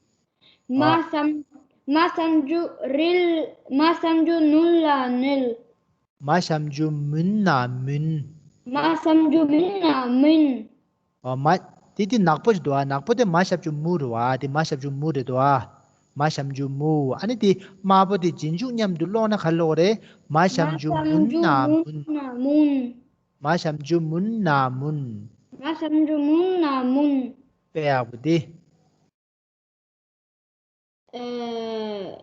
མ་ཨོ། ཞབས། མ་ཞབས་ཀྱུ་རིལ། མ་ཞབས་ཀྱུ་ནུལ་ལ་ནུལ། མ་ཞབས་ཀྱུ་མུན་ན་མུན། མ་ཞབས་ཀྱུ་མུན་ན་མུན། ཨོ། མ། དེ་དེ་ནག་པོ་ཞིག་འདུག་ཨ། ནག་པོ་དེ་མ་ཞབས་ཀྱུ་མུ་རེད་བ། དེ་མ་ཞབས་ཀྱུ་མུ་རེད་འདུག་ཨ། མ་ཞབས་ཀྱུ་མུ། ཨ་ནི་དེ་དམར་པོ་དེ་རྗེས་འཇུག་མཉམ་དུ་ཀློག་ན་ག་རེ་ཀློག་རེད། མ་ཞབས་ཀྱུ་མུན་ན་མུན། མ་ཞབས་ཀྱུ་མུན་ན་མུན། མ་ཞབས་ཀྱུ་མུན་ན་མུན། དཔེ་ཡག་པོ་དེ། ཨེ།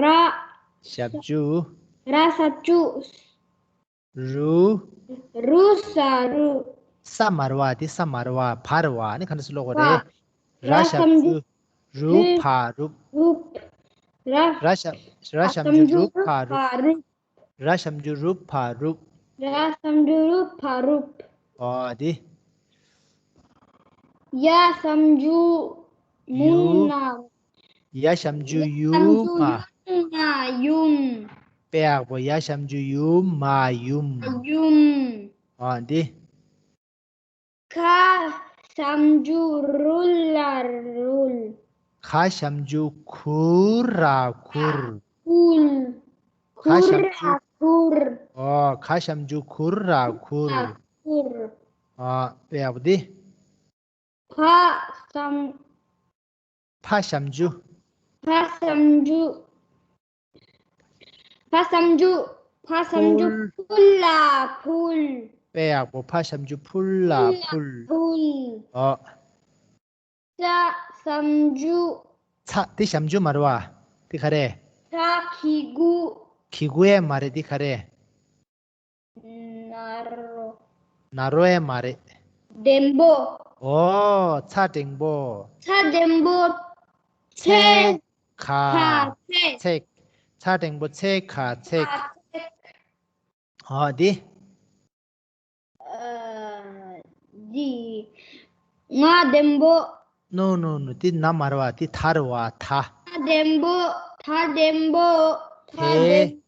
ར། ཞབས་ཀྱུ། ར་ཞབས་ཀྱུ། རུ། རུ་ས་རུ། ས་མ་རེད་བ། དེ་ས་མ་རེད་བ། བ་རེད་བ། ཨ་ནི་ག་འདྲ་སེ་ཀློག་དགོས་རེད། ར་ཞབས་ཀྱུ་རུ་ཕ་རུབ། རུ། ར། ར་ཞབས། ར་ཞབས་ཀྱུ་རུ་ཕ་རུབ། ར་ཞབས་ཀྱུ་རུ་ཕ་རུབ། ར་ཞབས་ཀྱུ་རུ་ཕ་རུབ། ཨོ་དེ། ཡ་ཞབས་ཀྱུ་མུན་ན། ཡ་ཞབས་ཀྱུ་ཡུ་མ། ཡུ་མ་ཡུམ། དཔེ་ཡག་པོ། ཡ་ཞབས་ཀྱུ་ཡུ་མ་ཡུམ། ཡུམ། ཨོ་འདི། ག་ཞབས་ཀྱུ་རུལ་ལ་རུལ། ག་ཞབས་ཀྱུ་གུ་ར་གུར། གུལ། ག་གུ་ཞབས་ཀྱུ་ར་གུར། ཨོ། ག་ཞབས་ཀྱུ་གུ་ར་གུར། གུར། ཨོ། དཔེ་ཡག་པོ་འདི། ཕ་ཞབས། ཕ་ཞབས་ཀྱུ། ཕ་ཞབས་ཀྱུ། ཕ་ཞབས་ཀྱུ། ཕ་ཞབས་ཀྱུ། ཕུལ། ཕུལ་ལ་ཕུལ། དཔེ་ཡག་པོ། ཕ་ཞབས་ཀྱུ་ཕུལ་ལ་ཕུལ། ཕུལ། ཨོ། ཚ་ཞབས་ཀྱུ། ཚ་དེ་ཞབས་ཀྱུ་མ་རེད་བ། དེ་ག་རེ། ཚ་གི་གུ། གི་གུ་ཡས་མ་རེད། དེ་ག་རེ། ན་རོ། ན་རོ་ཡས་མ་རེད། འགྲེང་པོ། ཨོ། ཚ་འགྲེང་པོ། ཚ་འགྲེང་པོ། ཚེ། ཚེ་ག་ཚེག། ཚེག། ཚ་འགྲེང་པོ་ཚེ་ག་ཚེག། ཨོ་འདི། ཨ། འདི། ང་འགྲེང་པོ། ནོ་ནོ་ནོ། འདི་ན་མ་རེད་བ། འདི་ད་རེད་བ། ད། ད་འགྲེང་པོ། ད་འགྲེང་པོ། ད། དེ།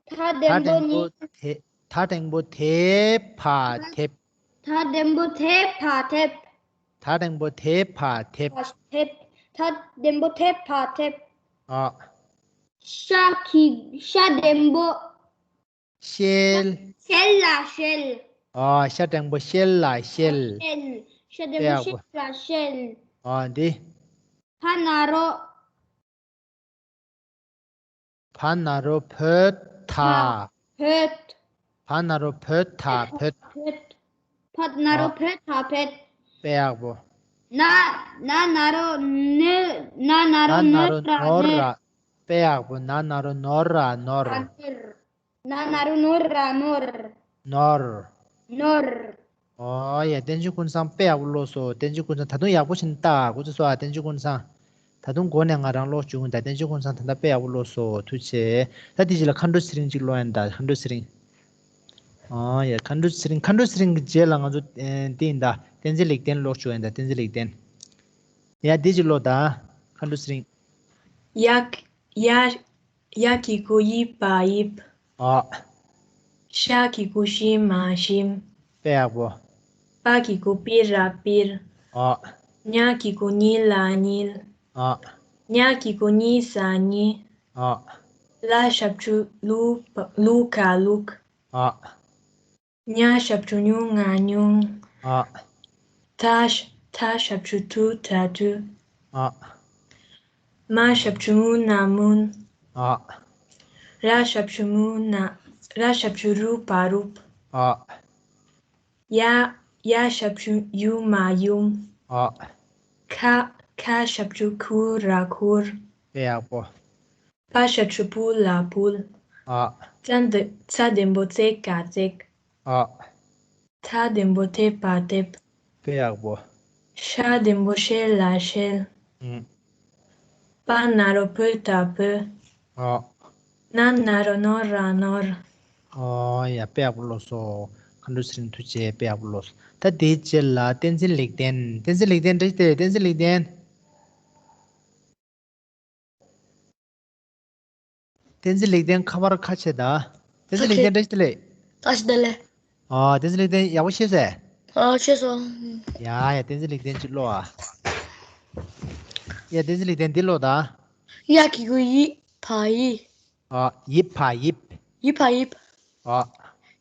འགྲེང་ད་འགྲེང་པོ་ནི། དེ། ད་འགྲེང་པོ་དེ་ཕར་དེད། ད་འགྲེང་པོ་དེ་ཕར་དེད། ད་འགྲེང་པོ་དེ་ཕར་དེད། ཕར་དེད། ད་འགྲེང་པོ་དེ་ཕར་དེད། ཨ། ཤ་གི། ཤ་འགྲེང་པོ། ཤེལ། ཤེལ་ལ་ཤེལ། ཨ། ཤ་འགྲེང་པོ་ཤེལ་ལ་ཤེལ། ཤེལ། ཤ་འགྲེང་པོ་ཤེལ་ལ་ཤེལ། ཨ། འདི། ཕ་ན་རོ། ཕ་ན་རོ་བོ་ད། བོད། ཕ་ན་རོ་བོ་ད་བོད། བོད། ཕ་ན་རོ་ཨ། བོ་ད་བོད། དཔེ་ཡག་པོ། ན། ན་ན་རོ་ནི། ན་ན་རོ་ན་ན་རོ་ནོར་ར་ནོར། དཔེ་ཡག་པོ། ན་ན་རོ་ནོར་ར་ནོར། ན་ན་རོ་ནོར་ར་ནོར། ནོར། ནོར། ཨོ་ཡ། བསྟན་ཆོས་ཀུན་བཟང་དཔེ་ཡག་པོ་ཀློག་སོང་། བསྟན་ཆོས་ཀུན་བཟང་ད་དུང་ཡག་པོ་ཞིག་བལྟ། ཀུ་ཅོ་སོ་ཨ། བསྟན་ཆོས་ཀུན་བཟང་། ད་དུང་མགོ་ནས་ང་རང་ཀློག་བཅུག་ད། བསྟན་ཆོས་ཀུན་བཟང་ད་ལྟ་དཔེ་ཡག་པོ་ཀློག་སོང་། ཐུགས་རྗེ་ཆེ། ད་དེ་རྗེས་ལ་མཁའ་འགྲོ་ཚེ་རིང་ཅིག་ཀློག་ཡིན་ད། མཁའ་འགྲོ་ཚེ་རིང་། ཨོ་ཡ། མཁའ་འགྲོ་ཚེ་རིང་། མཁའ་འགྲོ་ཚེ་རིང་གི་རྗེས་ལ་ང་ཚོ་ཨེ་དེ་ཡིན་ད། བསྟན་འཛིན་ལེགས་ལྡན་ཀློག་བཅུག་ཡིན་ད། བསྟན་འཛིན་ལེགས་ལྡན། ཡ། དེ་ཅིག་ཀློག་ད། མཁའ་འགྲོ་ཚེ་རིང་། ཡ། ཡ། ཡ་གི་གུ་ཡི་ཕ་ཡིབ། ཨ། ཤ་གི་གུ་ཤི་མ་ཤིམ། དཔེ་ཡག་པོ། པ་གི་གུ་པི་ར་པིར། ཨ། ཉ་གི་གུ་ཉི་ལ་ཉིལ། ཨ། ཉ་གི་གུ་ཉི་ས་ཉི། ཨ། ལ་ཞབས་ཀྱུ་ལུ། ལུ་ག་ལུག། ཨ། ཉ་ཞབས་ཀྱུ་ཉུ་ང་ཉུང་། ཨ། ཐ་ཤ། ཐ་ཞབས་ཀྱུ་ཐུ་ཐ་ཐུ། ཨ། མ་ཞབས་ཀྱུ་མུ་ན་མུན། ཨ། ར་ཞབས་ཀྱུ་མུ་ན། ར་ཞབས་ཀྱུ་རུ་པ་རུབ། ཨ། ཡ། ཡ་ཞབས་ཀྱུ་ཡུ་མ་ཡུམ། ཨ། ཁ། ཁ་ཞབས་ཀྱུ་ཁུ་ར་ཁུར། དཔེ་ཡག་པོ། པ་ཞབས་ཀྱུ་པུ་ལ་པུལ། ཨ། ཚ་འགྲེང་། ཚ་འགྲེང་པོ་ཚེ་ག་ཚེག། ཨ། ཐ་འགྲེང་པོ་ཐེ་བ་ཐེབ། དཔེ་ཡག་པོ། ཤ་འགྲེང་པོ་ཤེ་ལ་ཤེལ། ཨུམ། པ་ན་རོ་བོ་ད་བོད། ཨ། ན་ན་རོ་ནོ་ར་ནོར། ཨོ་ཡ། དཔེ་ཡག་པོ་ཀློག་སོང་། མཁའ་འགྲོ་ཚེ་རིང་ཐུགས་རྗེ་ཆེ། དཔེ་ཡག་པོ་ཀློག་སོང་། ད་དེའི་རྗེས་ལ་བསྟན་འཛིན་ལེགས་ལྡན། བསྟན་འཛིན་ལེགས་ལྡན་འདྲི་སྟེ། བསྟན་འཛིན་ལེགས་ལྡན། བསྟན་འཛིན་ལེགས་ལྡན་ཁ་པར་ཁ་ཕྱེ་ད། བསྟན་འཛིན་ལེགས་ལྡན་བཀྲ་ཤིས་བདེ་ལེགས། བཀྲ་ཤིས་བདེ་ལེགས། ཨ། བསྟན་འཛིན་ལེགས་ལྡན་ཡག་པོ་ཤེས་སོང་། ཨ། ཤེས་སོང་། ཡ་ཡ། བསྟན་འཛིན་ལེགས་ལྡན་ཅིག་ཀློག་ཨ། ཡ། བསྟན་འཛིན་ལེགས་ལྡན་འདི་ཀློག་ད། ཡ་གི་གུ་ཡི་ཕ་ཡི། ཨ། ཡི་ཕ་ཡིབ། ཡི་ཕ་ཡིབ། ཨ།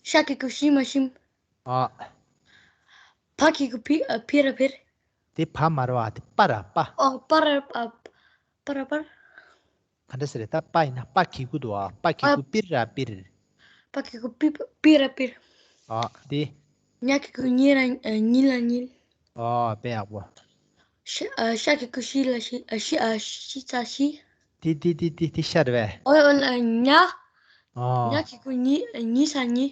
ཤ་གི་གུ་ཤི་མ་ཤིམ། ཨ། ཕ་གི་གུ་ཕི། ཨ། ཕི་ར་ཕིར། དེ་ཕ་མ་རེད་བ། དེ་པ་ར་པ། ཨོ། པ་ར་པ། པ་ར་པར། ག་འདྲ་ཟེར་རེད། ད་པ་ཡིན་ན་པ་གི་གུ་འདུག་ཨ། པ་གི་གུ་པིར་ར་པིར། པ་གི་གུ་པི། པིར་ར་པིར། ཨ། དེ། ཉ་གི་གུ་ཉི་ར། ཨ། ཉི་ལ་ཉིལ། ཨ། དཔེ་ཡག་པོ། ཤ། ཨ། ཤ་གི་གུ་ཤི་ལ་ཤི། ཨ། ཤི། ཨ། ཤི་ཚ་ཤི། དེ་དེ་དེ་དེ་དེ་ཤ་རེད་པས། ཨོ་ཨོ་ལ་ཉ། ཨ། ཉ་གི་གུ་ཉི། ཉི་ས་ཉི།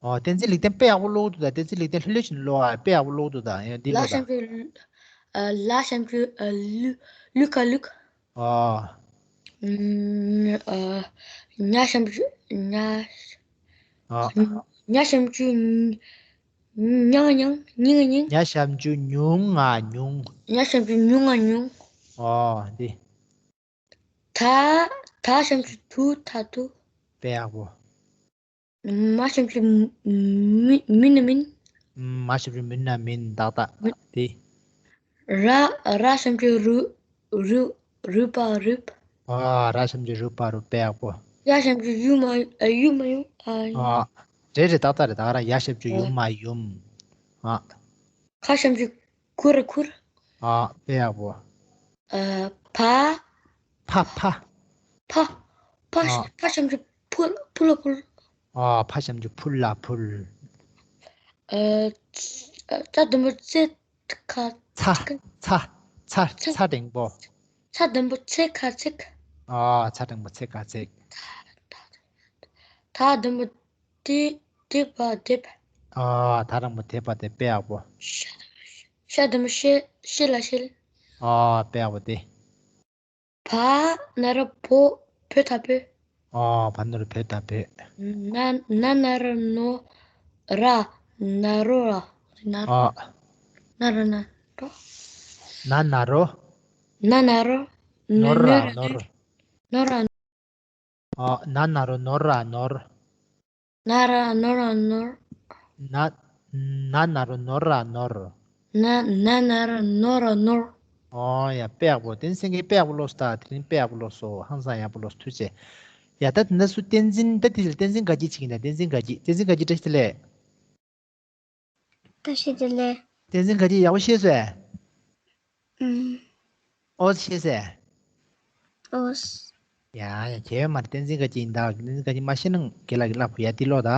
ཨོ། བསྟན་འཛིན་ལེགས་ལྡན་དཔེ་ཡག་པོ་ཀློག་འདུག་ད། བསྟན་འཛིན་ལེགས་ལྡན་ལྷོད་ལྷོད་བྱས་ནས་ཀློག་ཨ། དཔེ་ཡག་པོ་ཀློག་འདུག་ད། ཡང་འདི་ལ་ཀློག་ད། ཞབས་ཀྱུ། ཨ། ལ་ཞབས་ཀྱུ། ཨ། ལུ། ལུ་ཀ་ལུག། ཨོ། ཨ། ཉ་ཞབས་ཀྱུ། ཉ། ཨོ། ཉ་ཞབས་ཀྱུ་ཉ་ང་ཉང་། ཉི་ང་ཉིང་། ཉ་ཞབས་ཀྱུ་ཉུ་ང་ཉུང་། ཉ་ཞབས་ཀྱུ་ཉུ་ང་ཉུང་། ཨོ། འདི། ཐ། ཐ་ཞབས་ཀྱུ་ཐུ་ཐ་ཐུ། དཔེ་ཡག་པོ། མ་ཞབས་ཀྱུ་མི། མི་ན་མིན། མ་ཞབས་ཀྱུ་མི་ན་མིན། ཏག་ཏག་མི། དེ། ར། ར་ཞབས་ཀྱུ་རུ། རུ། རུ་པ་རུབ། ཨ། ར་ཞབས་ཀྱུ་རུ་པ་རུབ། དཔེ་ཡག་པོ། ཡ་ཞབས་ཀྱུ་ཡུ་མ་ཡུ་མ་ཡུམ། ཨ། ཨ། རེད་རེད། ཏག་ཏག་རེད། ད་ག་རང་ཡ་ཞབས་ཀྱུ་ཡུ་མ་ཡུམ། ཨ། ཁ་ཞབས་ཀྱུ་ཁུ་ར་ཁུར། ཨ། དཔེ་ཡག་པོ། ཨ། ཕ། ཕ་ཕ། ཕ། ཕ། ཨ། ཕ་ཞབས་ཀྱུ་ཕུ་ལ་ཕུ་ལ་ཕུར། ཨ། ཕ་ཞབས་ཀྱུ་ཕུ་ལ་ཕུར། ཨ། ཚ་དུམ་བུ་ཚེ་ཁ། ཚ། ཚ། ཚ། ཚ་འགྲེང་པོ། ཚ་དུམ་བུ་ཚེ་ཁ་ཚིག། ཨ། ཚ་འགྲེང་པོ་ཚེ་ཁ་ཚིག། ད་དུམ་བུ་དེ་དེ་བ་དེབ། ཨ། ད་དུམ་བུ་དེ་བ་དེ། དཔེ་ཡག་པོ། ཤ་དུམ་བུ་ཤེ་ཤེ་ལ་ཤེལ། ཨ། དཔེ་ཡག་པོ་དེ། བ་ན་རོ་བོ་བོ་ད་བོད། ཨ། བ་ན་རོ་བོ་ད་བོད། ན་ན་ན་རོ་ནོ་ར་ན་རོ་ར། ན་རོ། ཨ། ན་རོ་ན་རོ། ན་ན་རོ། ན་ན་རོ། ནོ་ར་ནོར། ནོ་ར། ཨ། ན་ན་རོ་ནོ་ར་ནོར། ན་ར་ནོ་ར་ནོར། ན་ན་ན་རོ་ནོ་ར་ནོར། ན་ན་ན་རོ་ནོ་ར་ནོར། ཨོ་ཡ། དཔེ་ཡག་པོ། བསྟན་འཛིན་གྱིས་དཔེ་ཡག་པོ་ཀློག་སོང་། ད་དེ་རིང་དཔེ་ཡག་པོ་ཀློག་སོང་། ཧང་སང་ཡག་པོ་ཀློག་སོང་། ཐུགས་རྗེ་ཆེ། ཡ། ད་དེ་འདྲ་སོང་། བསྟན་འཛིན། ད་དེ་ལ་བསྟན་འཛིན་དགའ་སྐྱིད་ཅིག་ཡིན་ད། བསྟན་འཛིན་དགའ་སྐྱིད། བསྟན་འཛིན་དགའ་སྐྱིད་བཀྲ་ཤིས་བདེ་ལེགས། བཀྲ་ཤིས་བདེ་ལེགས། བསྟན་འཛིན་དགའ་སྐྱིད་ཡག་པོ་ཤེས་སོང་ངས། ཨུམ། ཨོ་ཤེས་སོང་ངས། ཨོ། ཡ་ཡ། གལ་ཡོད་མ་རེད། བསྟན་འཛིན་དགའ་སྐྱིད་ཡིན་ད། བསྟན་འཛིན་དགའ་སྐྱིད་མ་ཤེས་ན་རྒན་ལགས་ཀྱིས་བསླབ་དགོས། ཡ། འདི་ཀློག་ད།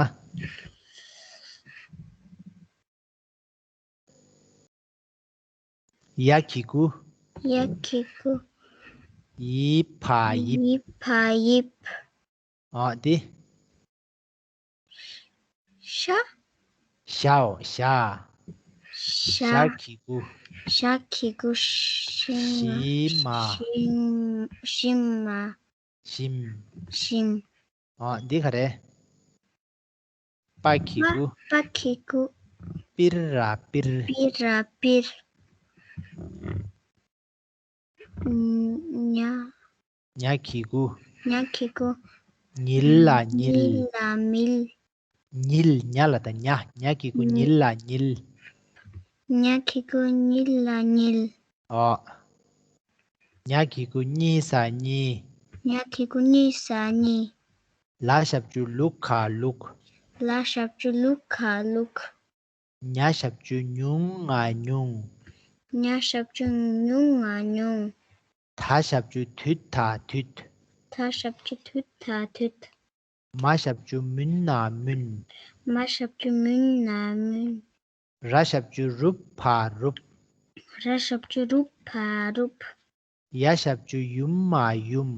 ཡ་གི་གུ། ཡ་གི་གུ། ཡི་ཕ་ཡིབ། ཡི་ཕ་ཡིབ། ཨ། འདི། ཤ། ཤའོ་ཤ། ཤ། ཤ་གི་གུ། ཤ་གི་གུ་ཤིང་། ཤི་མ། ཤིང་། ཤིང་མ། ཤིམ། ཤིམ། ཨ། འདི་ག་རེ། པ་གི་གུ། པ་གི་གུ། པིར་ར་པིར། པིར་ར་པིར། ཉ། ཉ་གི་གུ། ཉ་གི་གུ། ཉིལ་ལ་ཉིལ། ཉིལ་ལ་མིལ། ཉིལ། ཉ་ལ་ད་ཉ། ཉ་གི་གུ། ཉིལ་ལ་ཉིལ། ཉ་གི་གུ། ཉིལ་ལ་ཉིལ། ཨོ། ཉ་གི་གུ་གཉི་ས་གཉིས། ཉ་གི་གུ་གཉི་ས་གཉིས། ལ་ཞབས་ཀྱུ་ལུ་ག་ལུག། ལ་ཞབས་ཀྱུ་ལུ་ག་ལུག། ཉ་ཞབས་ཀྱུ་ཉུ་ང་ཉུང་། ཉ་ཞབས་ཀྱུ་ཉུ་ང་ཉུང་། ད་ཞབས་ཀྱུ་དུ་ད་དུད། ད་ཞབས་ཀྱུ་དུ་ད་དུད། མ་ཞབས་ཀྱུ་མུ་ན་མུན། མ་ཞབས་ཀྱུ་མུ་ན་མུན། ར་ཞབས་ཀྱུ་རུ་བ་རུབ། ར་ཞབས་ཀྱུ་རུ་བ་རུབ། ཡ་ཞབས་ཀྱུ་ཡུ་མ་ཡུམ།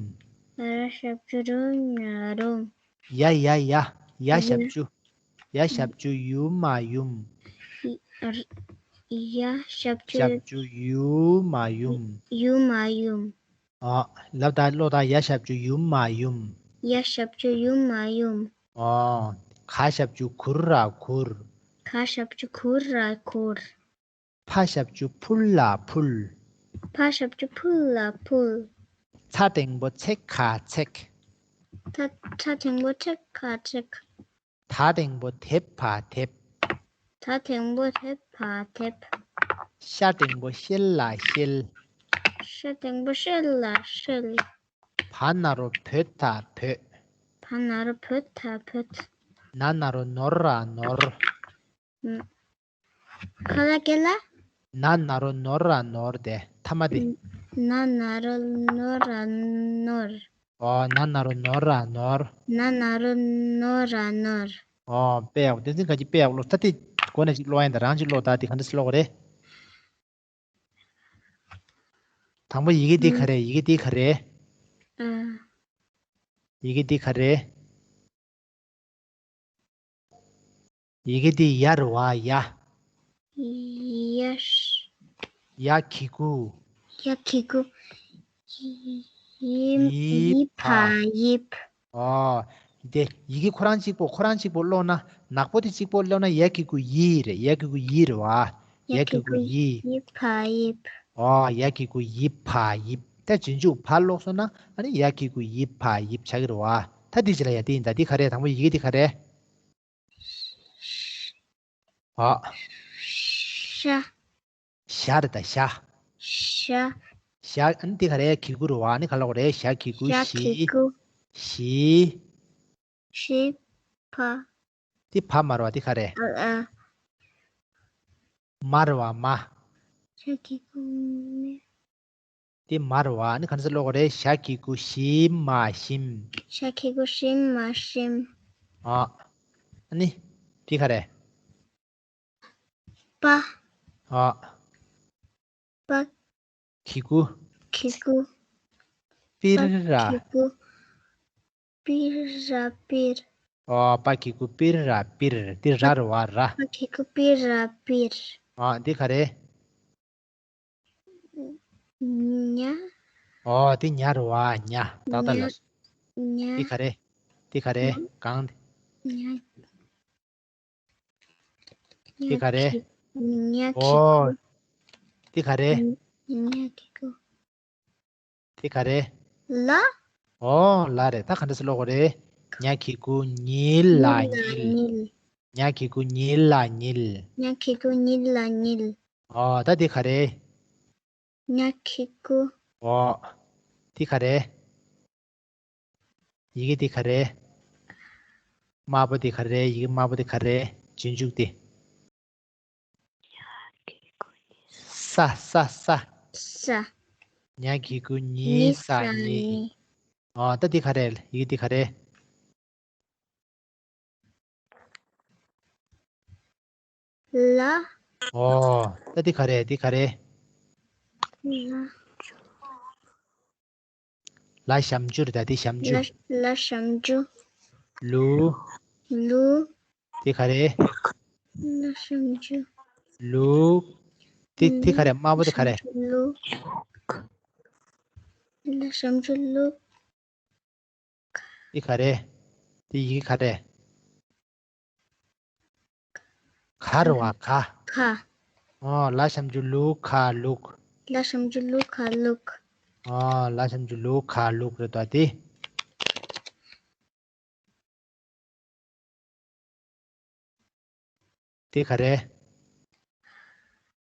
ཡ་ཞབས་ཀྱུ་ཡུ་མ་ཡུམ། ཡ་ཡ་ཡ། ཡ་ཞབས་ཀྱུ། ཡ་ཞབས་ཀྱུ་ཡུ་མ་ཡུམ། ཡ་ཞབས་ཀྱུ། ཞབས་ཀྱུ་ཡུ་མ་ཡུམ། ཡུ་མ་ཡུམ། ཨ། ལབ་ད་ཀློག་ད། ཡ་ཞབས་ཀྱུ་ཡུ་མ་ཡུམ། ཡ་ཞབས་ཀྱུ་ཡུ་མ་ཡུམ། ཨ། ག་ཞབས་ཀྱུ་གུ་ར་གུར། ག་ཞབས་ཀྱུ་གུ་ར་གུར། ཕ་ཞབས་ཀྱུ་ཕུ་ལ་ཕུལ། ཕ་ཞབས་ཀྱུ་ཕུ་ལ་ཕུལ། ཚ་འགྲེང་བུ་ཚེ་ག་ཚེག། ཚ། ཚ་འགྲེང་བུ་ཚེ་ག་ཚེག། ད་འགྲེང་བུ་དེ་བ་དེབ། ད་འགྲེང་བུ་དེ་བ་དེབ། ཤ་འགྲེང་བུ་ཤེ་ལ་ཤེལ། ཤ་འགྲེང་བུ་ཤེ་ལ་ཤེལ། བ་ན་རོ་བོ་ད་བོད། བ་ན་རོ་བོ་ད་བོད། ན་ན་རོ་ནོ་ར་ནོར། ཁ་ལ་སྐད་ལ། ན་ན་རོ་ནོ་ར་ནོར་དེ་ཐ་མ་དེ། ན་ན་རོ་ནོ་ར་ནོར། ཨོ། ན་ན་རོ་ནོ་ར་ནོར། ན་ན་རོ་ནོ་ར་ནོར། ཨོ། དཔེ་ཡག་པོ། བསྟན་འཛིན་དགའ་སྐྱིད་དཔེ་ཡག་པོ་ཀློག་ད། དེ་འགོ་ནས་ཅིག་ཀློག་ཡིན་ད། རང་ཅིག་ཀློག་ད། དེ་ག་འདྲ་ཞིག་ཀློག་གི་རེད། དང་པོ་ཡི་གེ་འདི་ག་རེ། ཡི་གེ་འདི་ག་རེ། ཨ། ཡི་གེ་འདི་ག་རེ། ཡི་གེ་འདི་ཡ་རེད་བ། ཡ། ཡ། ཡ་གི་གུ། ཡ་གི་གུ། ཡི། ཡི་ཕ་ཡིབ། ཨོ། དེ་ཡི་གེ་ཁོ་རང་གཅིག་པོ། ཁོ་རང་གཅིག་པོ་ཀློག་ན། ནག་པོ་དེ་གཅིག་པོ་ཀློག་ན་ཡ་གི་གུ་ཡི་རེད། ཡ་གི་གུ་ཡི་རེད་བ། ཡ་གི་གུ་ཡི། ཡི་ཕ་ཡིབ། ཨོ། ཡ་གི་གུ་ཡི་ཕ་ཡིབ། ད་རྗེས་འཇུག་ཕ་ཀློག་སོང་ན་ཨ་ནི་ཡ་གི་གུ་ཡི་ཕ་ཡིབ་ཆགས་ཀྱི་རེད་བ། ད་འདི་ཅི་ལ་ཡ་དེ་ཡིན་ད། འདི་ག་རེ། དང་པོ་ཡི་གེ་འདི་ག་རེ། ཨ། ཤ། ཞ་རེད་ད། ཞ། ཞ། ཞ། ཨ་ནི་འདི་ག་རེ། གི་གུ་རེད་བ། ཨ་ནི་ག་ལ་གོ་རེད། ཞ་གི་གུ་ཞ་གི་གུ། ཞི། ཞི། བ། འདི་བ་མ་རེད་བ། འདི་ག་རེད། ཨ། ཨ། མ་རེད་བ། མ། ཞ་གི་གུ་མེ། འདི་མ་རེད་བ། ཨ་ནི་ག་འདྲ་སེ་ཀློག་དགོས་རེད། ཞ་གི་གུ་ཞིམ་མ་ཞིམ། ཞ་གི་གུ་ཞིམ་མ་ཞིམ། ཨ། ཨ་ནི། འདི་ག་རེད། པ། ཨ། པ། གི་གུ། གི་གུ། པིར་ར། གི་གུ། པིར་ར་པིར། ཨོ། པ་གི་གུ་པིར་ར་པིར། འདི་ར་རེད་བ། ར། པ་གི་གུ་པིར་ར་པིར། ཨ། འདི་ག་རེད། ཉ། ཨོ། འདི་ཉ་རེད་བ། ཉ། ཏག་ཏག་ལ། ཉ། འདི་ག་རེད། འདི་ག་རེད། གང་། ཉ། འདི་ག་རེད། ཉ་གི་ཨོ། གུ། འདི་ག་རེད། ཉ་གི་གུ། འདི་ག་རེད། ལ། ཨོ། ལ་རེད། ད་ག་འདྲ་སེ་ཀློག་དགོས་རེད། ཉ་གི་གུ་ཉི་ལ་ཉིལ། ཉ་གི་གུ་ཉི་ལ་ཉིལ། ཉ་གི་གུ་ཉི་ལ་ཉིལ། ཨོ། ད་འདི་ག་རེད། ཉ་གི་གུ། ཨོ། འདི་ག་རེད། ཡི་གེ་འདི་ག་རེད། དམར་པོ་འདི་ག་རེད། ཡི་གེ་དམར་པོ་འདི་ག་རེད། རྗེས་འཇུག་འདི། ས། ས། ས། ས། ཉ་གི་གུ་ཉི་ཉི་ས་ས་ཉི། ཉི། ཨོ། ད་འདི་ག་རེད། ཡི་གེ་འདི་ག་རེད། ལ། ཨོ། ད་འདི་ག་རེད། འདི་ག་རེད། ལ། ལ་ཞབས་ཀྱུ་རེད་ད། འདི་ཞབས་ཀྱུ། ལ། ལ་ཞབས་ཀྱུ། ལུ། ལུ། འདི་ག་རེད། ལ་ཞབས་ཀྱུ། ལུ། འདི། འདི་ག་རེད། དམར་པོ་འདི་ག་རེད། ལུ། ལ་ཞབས་ཀྱུ་ལུ། འདི་ག་རེད། འདི་ཡི་གེ་ག་རེད། ག་རེད་བ། ག། ག། ཨོ། ལ་ཞབས་ཀྱུ་ལུ་ག་ལུག། ལ་ཞབས་ཀྱུ་ལུ་ག་ལུག། ཨོ། ལ་ཞབས་ཀྱུ་ལུ་ག་ལུག་རེད་ད་དེ། དེ་ག་རེད།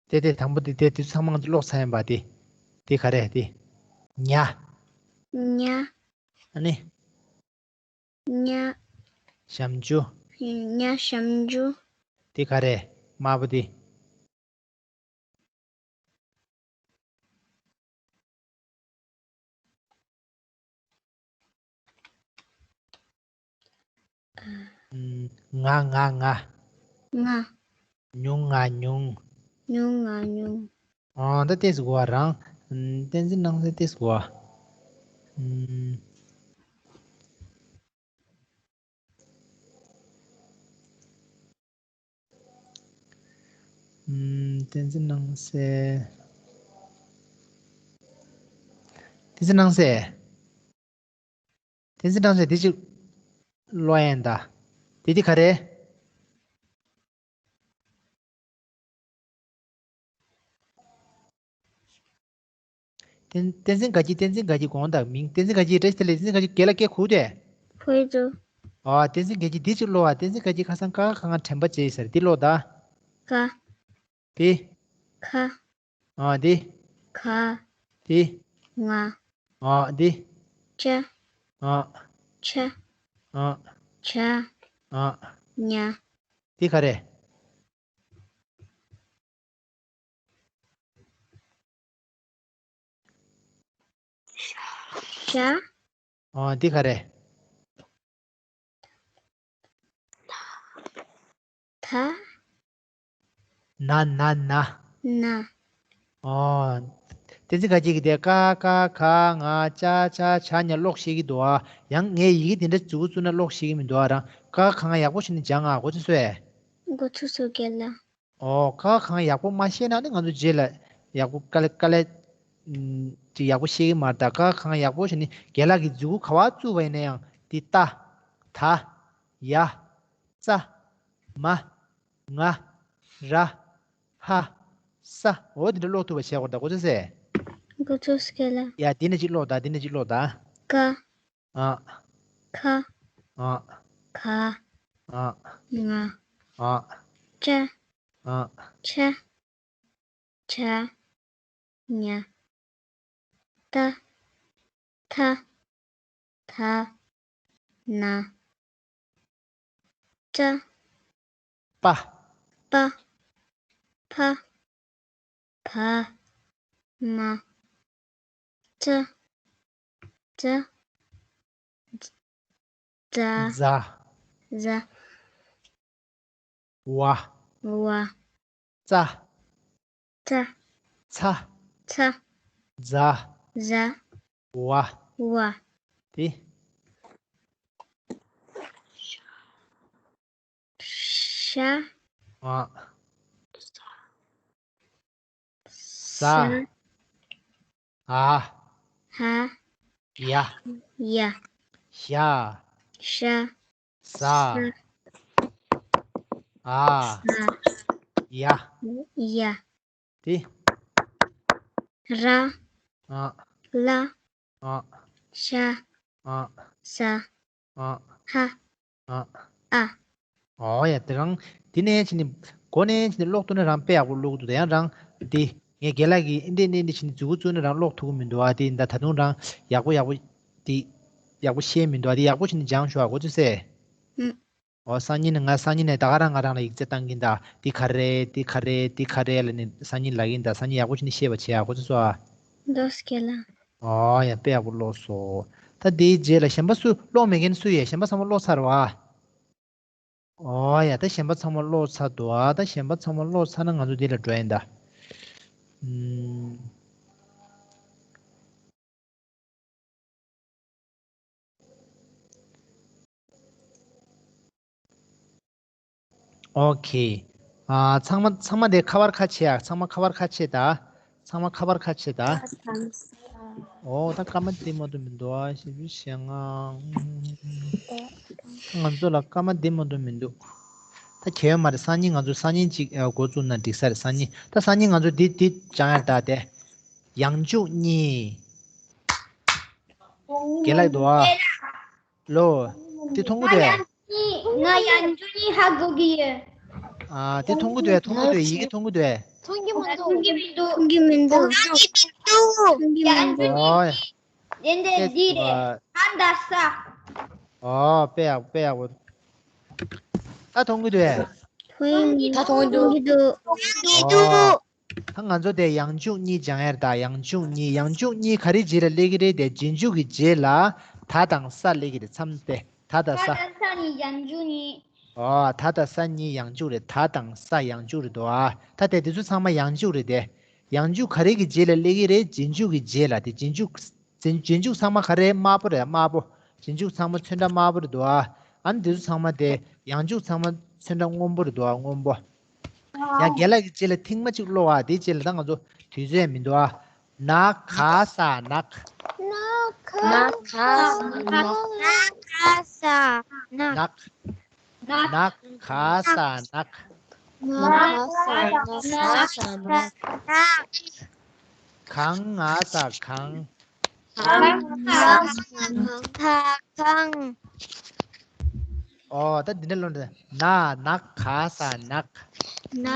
དེ་དེ་དང་པོ་དེ་དེ་དེ་ཚང་མ་ང་ཚོ་ཀློག་ཚར་ཡིན་པ་དེ། དེ་ག་རེད་དེ། ཉ། ཉ། ཨ་ནི། ཉ། ཞབས་ཀྱུ། ཉ་ཞབས་ཀྱུ། དེ་ག་རེད། དམར་པོ་དེ། ང་། ང་། ང་། ང་། ཉུང་། ང་ཉུང་། ཉུང་། ང་ཉུང་། ཨ། ད་ཏོག་ཙམ་གོ་བ་རང་། ཨམ། བསྟན་འཛིན་སྣང་གསལ་ཏོག་ཙམ་གོ་བ། ཨམ། ཨམ། བསྟན་འཛིན་སྣང་གསལ། བསྟན་འཛིན་སྣང་གསལ། བསྟན་འཛིན་སྣང་གསལ་དེ་ཅིག་ཀློག་ཡ་ཡིན་ད། དེ་དེ་ག་རེ། བསྟན་བསྟན་འཛིན་དགའ་སྐྱིད། བསྟན་འཛིན་དགའ་སྐྱིད་དགོངས་དག་མིང་། བསྟན་འཛིན་དགའ་སྐྱིད་བཀྲ་ཤིས་བདེ་ལེགས། བསྟན་འཛིན་དགའ་སྐྱིད་རྒན་ལགས་སྐད་གོ་དེ། ཧོལ་དུ། ཨ། བསྟན་འཛིན་དགའ་སྐྱིད་འདི་ཅིག་ཀློག་ཨ། བསྟན་འཛིན་དགའ་སྐྱིད་ཁ་སང་ཀ་ཁ་ང་དྲན་པ་བརྗེད་ཡིན་ཟེར་འདི་ཀློག་ད། ཀ། དེ། ཁ། ཨ་དེ། ག། དེ། ང་། ཨ་དེ། ཅ། ཨ། ཆ། ཨ། ཇ། ཨ། ཉ། དེ་ག་རེ། ཤ། ཨ་དེ་ག་རེ། ད། ན་ན་ན། ན། ཨ། བསྟན་འཛིན་དགའ་སྐྱིད་ཀྱིས་དེ་ཀ་ཁ་ག་ང་ཅ་ཆ་ཇ་ཉ་ཀློག་ཤེས་ཀྱི་འདུག་ཨ། ཡང་ངས་ཡི་གེ་དེ་འདྲ་མཛུབ་གུ་བཙུགས་ན་ཀློག་ཤེས་ཀྱི་མི་འདུག་ཨ། རང་ཀ་ཁ་ག་ང་ཡག་པོ་བྱས་ནས་སྦྱང་ཨ། གོ་ཚོད་སོང་ངས། གོ་ཚོད་སོང་རྒན་ལགས། ཨོ། ཀ་ཁ་ག་ང་ཡག་པོ་མ་ཤེས་ན་ནི་ང་ཚོ་རྗེས་ལ་ཡག་པོ་དཀའ་ལས་དཀའ་ལས་ཅིག་ཡག་པོ་ཤེས་ཀྱི་མ་རེད་ད། ཀ་ཁ་ག་ང་ཡག་པོ་བྱས་ནས་རྒན་ལགས་ཀྱིས་མཛུབ་གུ་ག་པར་བཙུགས་པ་ཡིན་ན་ཡང་དེ་ཏ། ད། ཡ། ཙ། མ། ང་། ར། ཧ། ས། འོ་དེ་འདྲ་ཀློག་ཐུབ་པ་བྱེད་དགོས་རེད་ད། གོ་ཚོད་སོང་ངས། གོ་ཚོད་སོང་རྒན་ལགས། ཡ་དེ་ནས་ཅིག་ཀློག་ད། དེ་ནས་ཅིག་ཀློག་ད། ཀ། ཨ། ཁ། ཨ། ག། ཨ། ང་། ཨ། ཅ། ཨ། ཆ། ཇ། ཉ། ཏ། ཐ། ད། ན། ཙ། པ། པ། ཕ། བ། མ། ཙ། ཙ། ཛ། ཛ། ཛ། ཝ། ཝ། ཙ། ཙ། ཚ། ཚ། ཛ། ཛ། ཝ། ཝ། དེ། ཤ། ཨ། ས། ས། ཨ། ཧ། ཡ། ཡ། ཤ། ཤ། ས། ས། ཨ། ས། ཡ། ཡ། དེ། ར། ཨ། ལ། ཨ། ཤ། ཨ། ས། ཨ། ཧ། ཨ། ཨ། ཨོ་ཡ། དེ་རང་དེ་ནས་ཕྱིན་ནས་གོ་ནས་ཕྱིན་ནས་ཀློག་ཐུབ་ན་རང་དཔེ་ཡག་པོ་ཀློག་ཐུབ། དེ་ཡང་རང་དེ་ངས་རྒན་ལགས་ཀྱིས་འདི་འདི་འདི་ཕྱིན་ནས་མཛུ་གུ་བཙུགས་ནས་རང་ཀློག་ཐུབ་ཀྱི་མི་འདུག་ཨ། དེ་ད་ད་དུང་རང་ཡག་པོ་ཡག་པོ་དེ་ཡག་པོ་ཤེས་མི་འདུག་ཨ། དེ་ཡག་པོ་ཕྱིན་ནས་སྦྱངས་ཤོག་ཨ། གོ་ཚོད་སེ། ཨུ། ཨོ། སང་ཉིན་ནས་ང་སང་ཉིན་ནས་ད་ག་རང་ང་རང་ལ་ཡིག་ཚད་བཏང་གིན་ད། འདི་ག་རེ་འདི་ག་རེ་འདི་ག་རེ་ལབ་ནས་སང་ཉིན་ལབ་གིན་ད། སང་ཉིན་ཡག་པོ་བྱས་ནས་ཤེས་པ་བྱེད་ཨ། གོ་ཚོད་སོང་ཨ། ལགས་སོ་རྒན་ལགས། ཨོ་ཡ། དཔེ་ཡག་པོ་ཀློག་སོང་། ད་དེའི་རྗེས་ལ་གཞན་པ་སུ་ཀློག་མེད་མཁན་སུ་ཡོད། གཞན་པ་ཚང་མ་ཀློག་ཚར་བ། ཨོ་ཡ། ད་གཞན་པ་ཚང་མ་ཀློག་ཚར་འདུག་ཨ། ད་གཞན་པ་ཚང་མ་ཀློག་ཚར་ན་ང་ཚོ་འདི་ལ་འགྲོ་ཡིན་ད། ཨུམ། ཨོ་ཁེ། ཨ། ཚང་མ་ཚང་མ་དེ་ཁ་པར་ཁ་ཕྱེ་ཨ། ཚང་མ་ཁ་པར་ཁ་ཕྱེ་ད། ཚང་མ་ཁ་པར་ཁ་ཕྱེ་ད། ཨོ། ད་སྐར་མ་བདེ་མོ་འདུག་མི་འདུག་ཨ། ཞེ་པོ་ཞེ་ང་། ང་ཚོ་ལ་སྐར་མ་བདེ་མོ་འདུག་མི་འདུག་ད་གལ་ཡོད་མ་རེད། སང་ཉིན་ང་ཚོ་སང་ཉིན་ཅིག་འགོ་བཙུགས་ན་འགྲིག་ས་རེད། སང་ཉིན། ད་སང་ཉིན་ང་ཚོ་འདི་འདི་སྦྱང་ཡ་རེད་ད། དེ་ཡང་འཇུག་གཉིས། རྒན་ལགས་འདུག་ཨ། ལོ། དེ་མཐོང་གི་འདུག་གས། ང་ཡང་འཇུག་གཉིས་ཧ་གོ་གི་ཡོད། ཨ། དེ་མཐོང་གི་འདུག་གས། མཐོང་གི་འདུག་གས། ཡི་གེ་མཐོང་གི་འདུག་གས། མཐོང་གི་མི་འདུག་མཐོང་གི་མི་འདུག་མཐོང་གི་མི་འདུག་ཡང་འཇུག་ཨོ་གཉིས། དེ་འདྲ་འདི་རེད། ད་ད་ས། ཨོ། དཔེ་ཡག་དཔེ་ཡག་པོ། ད་མཐོང་གི་འདུག་གས། མཐོང་གི་མི་འདུག་མཐོང་གི་འདུག་ཨོ། ད་ང་ཚོ་དེ་ཡང་འཇུག་གཉིས་སྦྱང་ཡ་རེད་ད། ཡང་འཇུག་གཉིས། ཡང་འཇུག་གཉིས་ག་རེ་རྗེས་ལ་སླེབས་ཀྱི་རེད་དེ། རྗེས་འཇུག་གི་རྗེས་ལ་ད་དང་ས་སླེབས་ཀྱི་རེད། མཚམས་དེ་ད་ད་ས། ད་དང་ས་གཉིས་ཡང་འཇུག་གཉིས། ཨོ། ད་ད་ས་གཉིས་ཡང་འཇུག་རེད། ད་དང་ས་ཡང་འཇུག་རེད་དོ། ཨ། ད་དེ་དེ་ཚོ་ཚང་མ་ཡང་འཇུག་རེད་དེ། ཡང་འཇུག་ག་རེ་གི་རྗེས་ལ་སླེབས་ཀྱི་རེད། རྗེས་འཇུག་གི་རྗེས་ལ། དེ་རྗེས་འཇུག་རྗེས་རྗེས་འཇུག་ཚང་མ་ག་རེ། དམར་པོ་རེད། དམར་པོ། རྗེས་འཇུག་ཚང་མ་ཚོན་ཁྲ་དམར་པོ་རེད་དོ། ཨ། ཨ་ནི་དེ་ཚོ་ཚང་མ་དེ་ཡང་འཇུག་ཚང་མ་ཚོན་ཁྲ་སྔོན་པོ་རེད་དོ། ཨ། སྔོན་པོ། ཡང་རྒན་ལགས་ཀྱི་རྗེས་ལ་ཐེངས་མ་གཅིག་ཀློག་ཨ། དེའི་རྗེས་ལ་ད་ང་ཚོ་དུས་ཚོད་མི་འདུག་ཨ། ན་ག་ས་ནག་ན་ག་ན་ག་ས་ནག་ནག་ན་ག་ས་ནག་ན་ག་ས་ནག་ག་ང་ས་གངས། ག་ང་ས་གངས། ག་ང་། ཨོ། ད་འདི་འདྲ་ལོ་འདྲ། ན་ན་ག་ས་ནག་ན་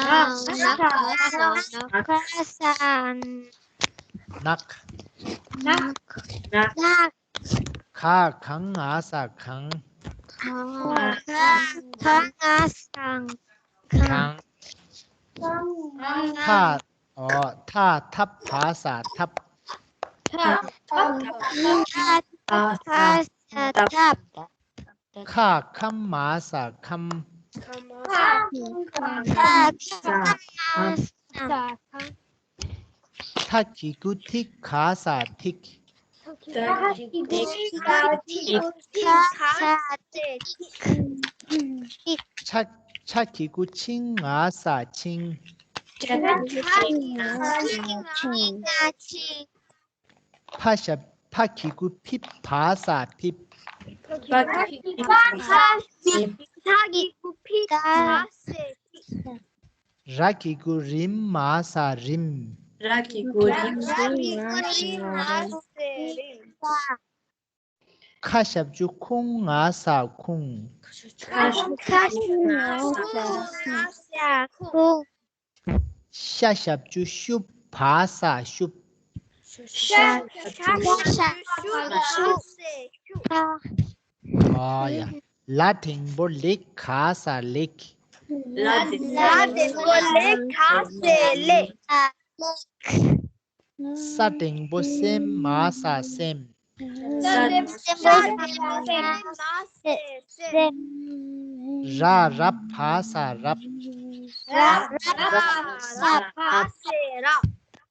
ན་ག་ས་ནག་ག་ས་ནག་ནག་ནག་ག་ག་ང་ས་གངས། ག་ག་ང་ས་གངས། ཐ། ཨོ། ཐ་ཐ་བ་ས་ཐབས། ཐ་ཐ་བ་ས་ཐབས། ཁ་ཁ་མ་ས་ཁམས། ཁ་ཁ་མ་ས་ཁམས། ཐ་གི་གུ་ཐི་ག་ས་ཐིག་ཆ་ཆ་གི་གུ་ཆི་ང་ས་ཆིང་། ཕ་ཞབས་ཕ་གི་གུ་ཕི་བ་ས་ཕིབ། ཕ་གི་གུ་ཕི་བ་ས་ཕིབ། ཕ་གི་གུ་ཕི་བ་ས་ཕིབ། ར་གི་གུ་རིམ་མ་ས་རིམ། ར་གི་གུ་རིམ་མ་ས་རིམ། ཁ་ཞབས་ཀྱུ་ཁུང་ང་ས་ཁུང་། ཁ་ཞབས་ཀྱུ་ཁུང་ང་ས་ཁུང་། ཤ་ཞབས་ཀྱུ་ཤུ་བ་ས་ཤུབ། ཤ་ཞབས་ཀྱུ་ཤུ་བ་ས་ཤུབ། ཨ་ཡ། ལ་འགྲེང་བུ་ལི་ག་ས་ལེགས། ལ་འགྲེང་བུ་ལི་ག་ས་ལེགས། ས་འགྲེང་བུ་སེ་མ་ས་སེམས། ས་འགྲེང་བུ་སེ་མ་ས་སེམས། ར་ར་བ་ས་རབ། ར་ར་བ་ས་རབ།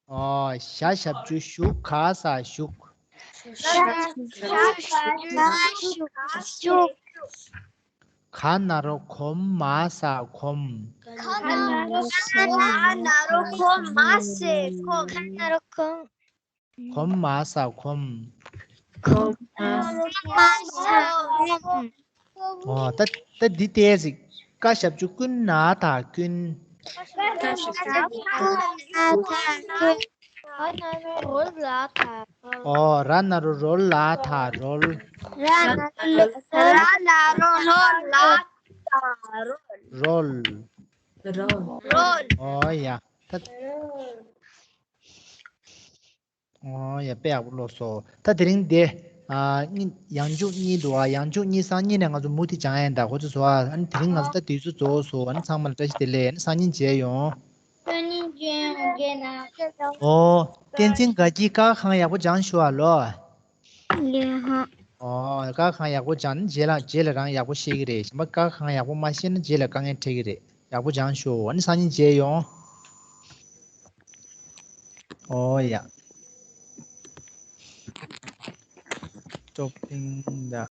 ཨོ། ཞ་ཞབས་ཀྱུ་ཞུ་ག་ས་ཞུགས། ཞ་ཞབས་ཀྱུ་ཞུ་ག་ས་ཞུགས། ག་ན་རོ་གོ་མ་ས་གོམས། ག་ན་རོ་གོ་མ་ས་གོམས། གོ་མ་ས་གོམས། ཨོ། ད་ད་འདི་ལྟས་ཟིག་ཀ་ཞབས་ཀྱུ་ཀུ་ན་ད་ཀུན། ཨོ། ར་ན་རོ་རོ་ལ་ད་རོལ། ར་ན་རོ་རོ་ལ་ད་རོལ། རོལ། ཨོ་ཡ། ད། ཨོ་ཡ། དཔེ་ཡག་པོ་ཀློག་སོང་། ད་དེ་རིང་དེ། ཨ་གཉིས་ཡང་འཇུག་གཉིས་འདུག་ཨ། ཡང་འཇུག་གཉིས་སང་ཉིན་ནས་ང་ཚོ་མུ་མཐུད་སྦྱང་ཡ་ཡིན་ད། ཁོ་ཚོ་བཟོ་ཨ། ཨ་ནི་དེ་རིང་ང་ཚོ་ད་དུས་ཚོད་རྫོགས་སོང་། ཨ་ནི་ཚང་མ་ལ་བཀྲ་ཤིས་བདེ་ལེགས། ཨ་ནི་སང་ཉིན་མཇལ་ཡོང་། སང་ཉིན་མཇལ་ཡོང་། རྒན་ན། ཨོ། བསྟན་འཛིན་དགའ་སྐྱིད་ཀ་ཁང་ཡག་པོ་སྦྱངས་ཤོག་ཨ་ལོ། ལེ་ཧ། ཨོ། ཀ་ཁང་ཡག་པོ་སྦྱངས་ན་རྗེས་ལ་རྗེས་ལ་རང་ཡག་པོ་ཤེས་ཀྱི་རེད། གཞན་པ་ཀ་ཁང་ཡག་པོ་མ་ཤེས་ན་རྗེས་ལ་དཀའ་ངལ་འཕྲད་ཀྱི་རེད། ཡག་པོ་སྦྱངས་ཤོག་ཨ་ནི་སང་ཉིན་མཇལ་ཡོང་། ཨོ་ཡ། ཅོག་པིང་ད།